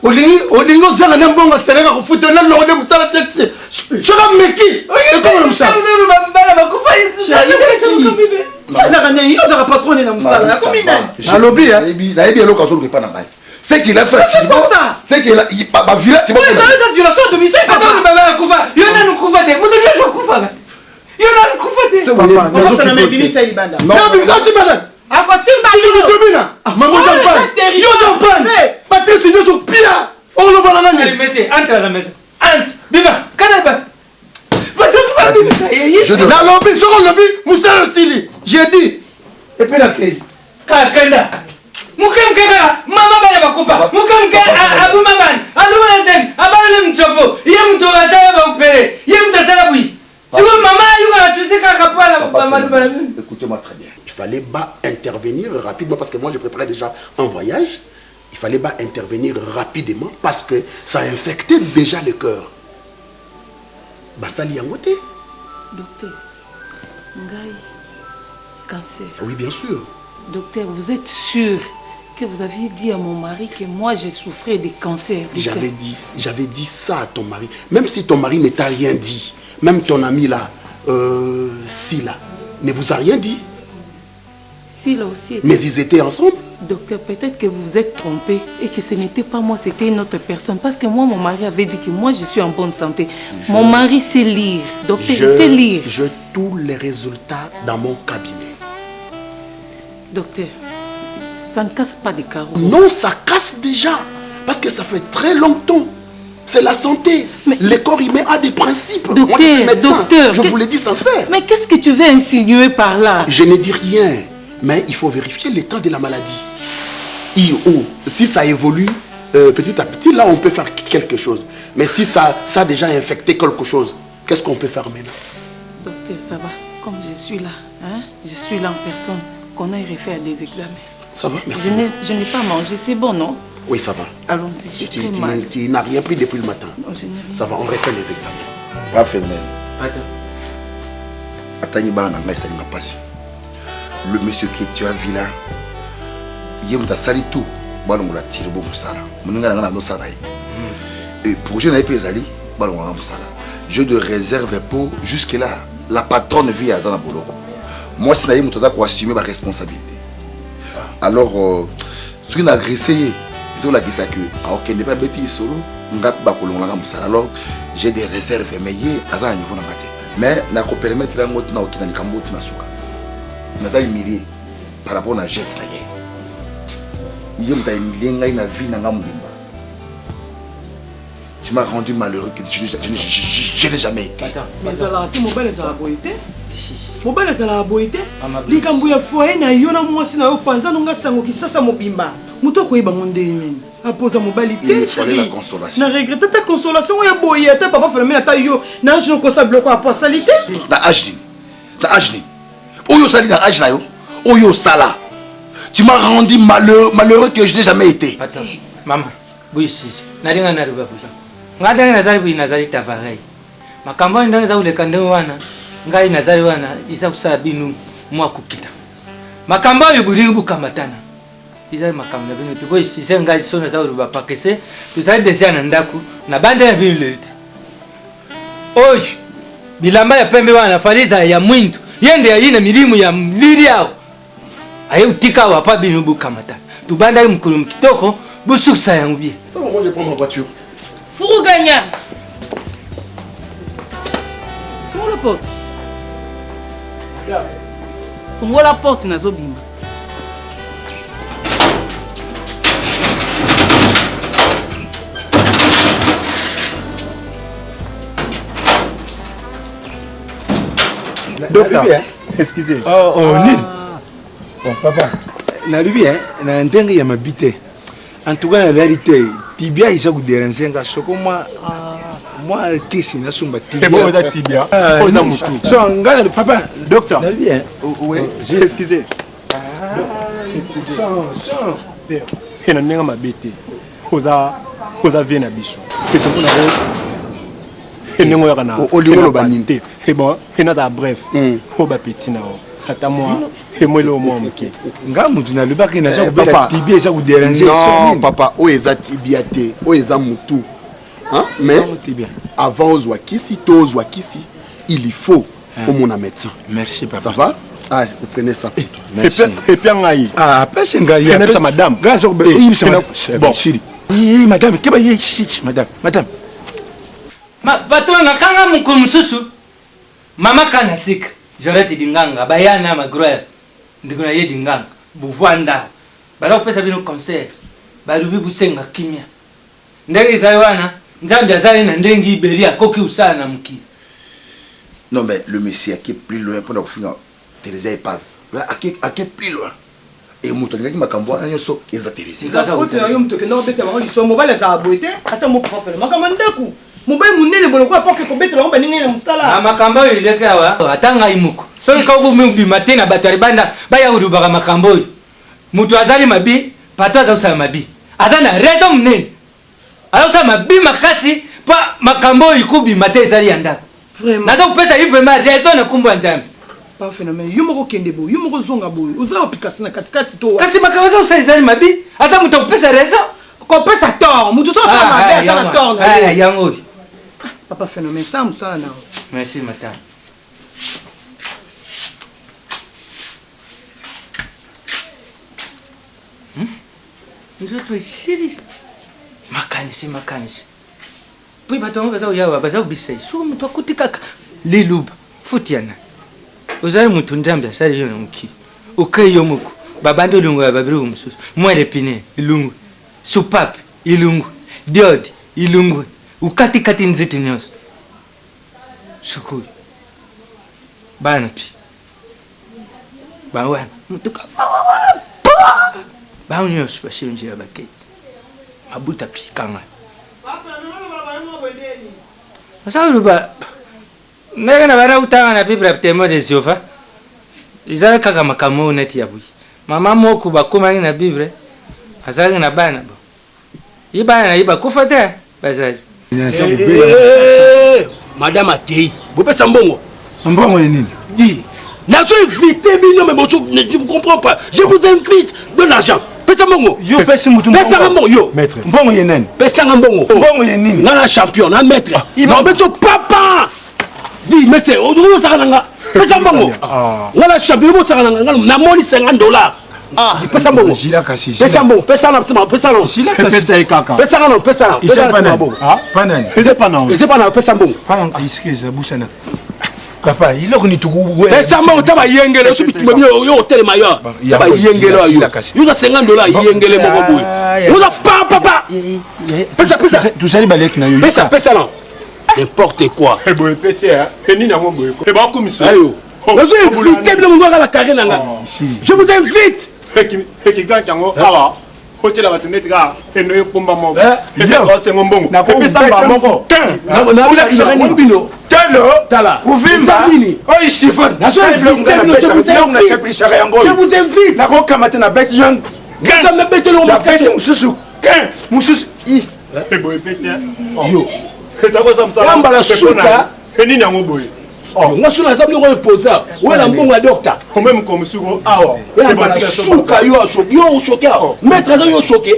Olingi olingi ozanga na mbongo salaire kofuta na longo nde mosala sexe soki ameki ekoma na mosala Azaka nini? Azaka patron na mosala. Akomi nani? Nalobi nayebi eloko azoluka epa na ngai. Ce qu'il a fait, C'est quoi ça C'est qu'il a. Ba viola, tu vois. Eza violation à domicile. Ata baba akufa, yo nanu kufa te. Moto nyonso akufaka. Yo nanu kufa te. Papa, nazosana na bimisa libanda. Na bimisa libanda. Akosimba yo. Domina. Ah, maman Jean-Paul. Yo Jean-Paul. Patrice nyonso pia. Oloba na nani? Allez, monsieur, entre à la maison. Entre. Bima, kana ba. Bato babimisa ye. Nalobi soko olobi mosala osili. J'ai dit. Et puis nakei. Kakanda. Muke muke kaka mama bana bakufa. Muke muke abuma bana. Alongola nzembe, abaloli mutsopo. Ye mutu asala baupele. Ye mutu asala bui. Sikoyo mama ayokaka susi kaka mpo na bamaloba na bino. Écoutez-moi très bien. Il fallait pas intervenir rapidement parce que moi je préparais déjà un voyage. Il fallait pas intervenir rapidement parce que ça infectait déjà le cœur. Basali yango te. Docteur, ngai cancer. Oui, bien sûr. Docteur, vous êtes sûr que vous aviez dit à mon mari que moi j'ai souffert de cancer? J'avais dit, j'avais dit ça à ton mari. Même si ton mari ne t'a rien dit, même ton ami là, Sila, ne vous a rien dit. Sila aussi. Mais ils étaient ensemble. Docteur, peut-être que vous vous êtes trompé et que ce n'était pas moi, c'était une autre personne. Parce que moi, mon mari avait dit que moi, je suis en bonne santé. Mon mari sait lire. Docteur, il sait lire. J'ai tous les résultats dans mon cabinet. Docteur, ça ne casse pas des carreaux. Non, ça casse déjà. Parce que ça fait très longtemps. C'est la santé. Mais le corps humain a des principes. Docteur, Moi, je suis médecin. docteur, je vous le dis sincère. Mais qu'est-ce que tu veux insinuer par là? Je ne dis rien. Mais il faut vérifier l'état de la maladie. I-O, si ça évolue petit à petit, là, on peut faire quelque chose. Mais si ça, ça a déjà infecté quelque chose, qu'est-ce qu'on peut faire maintenant? Docteur, ça va. Comme je suis là, hein, je suis là en personne, qu'on aille refaire des examens. Ça va, merci. Je n'ai pas mangé, c'est bon, non? Oui, ça va. Allons-y, j'ai très mal. Tu n'as rien pris depuis le matin. Non, je n'ai rien. Ça va, on refait les examens. Parfait, même. Attends, bana ngai esalinga mpasi. Le monsieur qui tu as vu là, ye moto asali tout balongola tire bo mosala moninga na ngai nazosala ye et projet na ye mpe ezali balongolanga mosala jeu de réserve po jusque là la patronne vie aza na boloko mwasi na ye moto aza koassume baresponsabilité. Alors soki na agressé ye ezolakisa ke akokende mpe abeti lisolo nga mpe bakolongolanga mosala. Alors j'ai des réserves mais ye aza na niveau na nga te. Mais nakopermettre yango tina okita likambo tina suka. Naza humilié par rapport na geste na ye. Ye moto ahumilie ngai na vie na nga mobimba. Tu m'as rendu malheureux que je n'ai jamais été. Mais ezalaka te, mobali ezalaka boye te. Mobali ezalaka boye te. Likambo ya foyer na yo na mwasi na yo panza nonga sango kisasa mobimba. Moto akoyeba ngo ndenge nini? Apoza mobali te, Il me fallait la chérie. consolation. Na regrette ta consolation ya boye ata papa Philomène ata yo na âge nokosa biloko ya posali te. Na âge nini? Na âge nini? Oyo osali na âge na yo? Oyo osala. Tu m'as rendu malheureux, malheureux que je n'ai jamais été. Attends, maman, oui, si, si. Nalinga na ruba kuza. Nga ndenge nazali boye nazali tavarai. Makambo oyo ndenge eza koleka ndenge wana, ngai nazali wana eza kosala bino mwa kokita. Makambo oyo bolingi bokamatana. Ezali makambo na bino te. Boye sise ngai so naza koloba pakese, tozali deja na ndako, na bande na bino lelo te. Oyo bilamba ya pembe wana fali ezala ya mwindu. Ye nde ayi na milimu ya lili awa. Aye utika awa pa bino bokamata. Tobandaki mokolo kitoko, bosukisa yango bien. Ça va, moi je prends ma voiture. Furuganya. Fungola porte. Fungola porte nazobima. Docteur, excusez. Oh, oh, nini? Bon, papa, nalobi, hein, na ndenge ya mabi te. En tout cas, nazali te. Tibia eza kodéranger nga soko mwa mwa kisi nasomba tibia. Eh bon, oza tibia. Ah, Oza nini? motu. So nga na papa, docteur. Nalobi, hein. Oui, excusez. Excusez. E na ndenge mabe te. Oza. Oza vie na biso. Pe tomona ko ndenge oyaka na olingi oloba nini te. Et bon, nazala bref. Oyo ba petit na yo. Ata mwa emwa eloko mwa moke. Nga mutu nalobaki naza Eh, kobela papa. tibia eza koderange. Non papa, oyo eza tibia te, oyo eza mutu. Hein? Mais avant ozwa kisi to ozwa kisi, il faut omona médecin. Merci papa. Ça va? Allez, vous prenez ça. Merci. Et puis ngai. Ah, apesi ngai. Nayebisa madame. Ngai aza kobela. Eh, Oyebisa bon. madame. Siri. Eh, madame, keba ye, madame, madame. Ma patron nakanga mokolo mosusu mama kana sika Violette Dinganga bayana magloire ndeko na ye Dinganga bovanda baza kopesa bino concert balobi bosenga kimia ndenge ezali wana Nzambe azali na ndenge ibeli akoki kosala na mokili. Non mais le monsieur ake plus loin pona kofinga Theresia epave. Ake ake plus loin. Et moto alingaki makambo wana nyonso eza Theresia. Faute na yo moto okenda kobeta bango lisolo mobali azala boye te ata moko pafela makambo ya ndako mobali monene boye lokola poke kobetela yango baninga ye na mosala. Na makambo oyo eleki awa ata ngai moko soki kobima te na bato ya libanda baya kolobaka makambo oyo moto azali mabe pato aza kosala mabe aza na raison monene aza kosala mabe makasi mpo makambo oyo ekobima te ezali ya ndako naza kopesa ye vraiment raison na nkombo ya nzambe. Pas phénomène yo moko kende boye yo moko zonga boye oza opikasi na katikati to kasi makambo aza kosala ezali mabe aza moto akopesa raison kopesa tort moto soki asala mabe aza na tort na ye yango oyo papa phénomène sala mosala na yo. Merci madame. Nzoto esili makanisi makanisi mpo bato yango baza koyawa baza kobisa ye soki moto akuti kaka liluba futi ya nani ozali moto nzambe asali yo na mokili okei yo moko babandi olongola babiloko mosusu mwele pine ilungwe soupape ilungwe diode ilungwe okatikati nzete nyonso sikoyo bana mpe bawana motuka bango nyonso basili nzela bakei mabuta pikanga oza koloba ndenge na bana kotanga na bible ya témoin de jehova ezali kaka makambo oyo neti ya boye mama moko bakomaki na bible azalaki na bana bo ye bana na ye bakufa te bazali eh, madame akei bopesa mbongo mbongo ye nini di nazo invité bino mais bozo je ne comprends pas je vous invite de l'argent pesa mbongo yo pesi mutu pesanga mbongo yo maître mbongo ye nani pesanga mbongo mbongo ye nini nga na champion na maître ah, nabeto papa di mese ozosaka na nga pesa mbongo ah. nga na champion bosaka na nga namoni 50 dollars Ah, pesa mbongo pesa mbongo pesa na pesa pesa na pesa ye kaka pesa na pesa na pesa na mbongo panani eza pana eza pana pesa mbongo pana excuse busana papa eloko nini pesa mbongo ta bayengele oso bitumba bino yo otelema yo ta bayengele oyo yo oza 50 dollars yengele moko boye oza pa papa pesa pesa tozali baleki na yo pesa pesa na n'importe quoi boye pe te nini yango boye bakomisa ayo nazo invité bino mongo kaka carré na nga je vous invite ekiganki yango awa otyela bato neti kaka eno ekomba moko osengo mbongo epesa mbaa moko bino talo tala uvimba nini oyo chiffon nazo invité bino je vous invite je vous invite nakokamata na beti yo nabeti mosusu mosusu eboye pe te yo yambala suka nini yango boye oh. nga so naza biloko imposa oyo na mbongo ya docta omeme komosuko awa yambala suka yo yo ochoke awa maître aza yo ochoke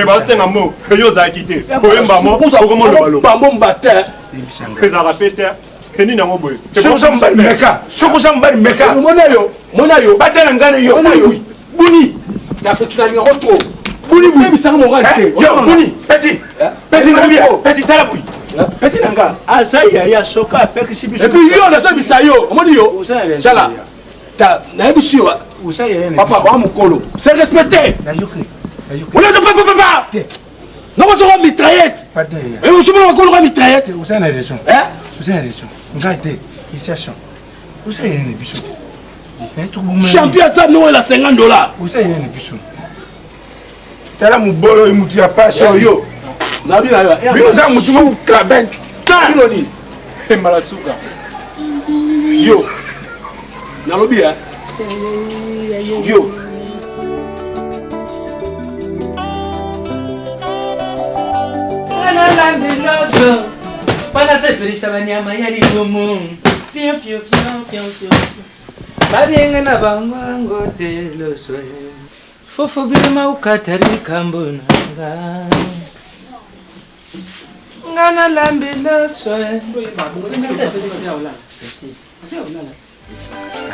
basenga mo yo ozalaki te oyemba mo okomolobaloba bango mbate ezalaka pe te nini yango boye soki oza mobali meka soki oza mobali meka mona yo mona yo batala ngana yo buni nalinga ngo trop buni buni moral te yo buni petit petit na bia petit tala bui petit na nga aza yaya soki apekisi biso et puis yo nazobisa yo omoni yo tala tala nayebisi yo papa wa mokolo c'est respecté oleza papa papa nakozonga mitraillette osomona makolo ka mitraillette oza na raison oza na raison ngai te eza oza yaya na biso te champion aza noela 50 dollars oza yaya na biso tala mobolo oyo motu ya pasi oyo bino oza motu moko klaben bino nini embala suka yo nalobi ya yo nalambi loso mpo nasepelisa banyama ya libumu. Pio, pio, pio, pio, pio. Babenga na bango yango te loso. Fufu bilima okata likambo na nga. Nga nalambi loso.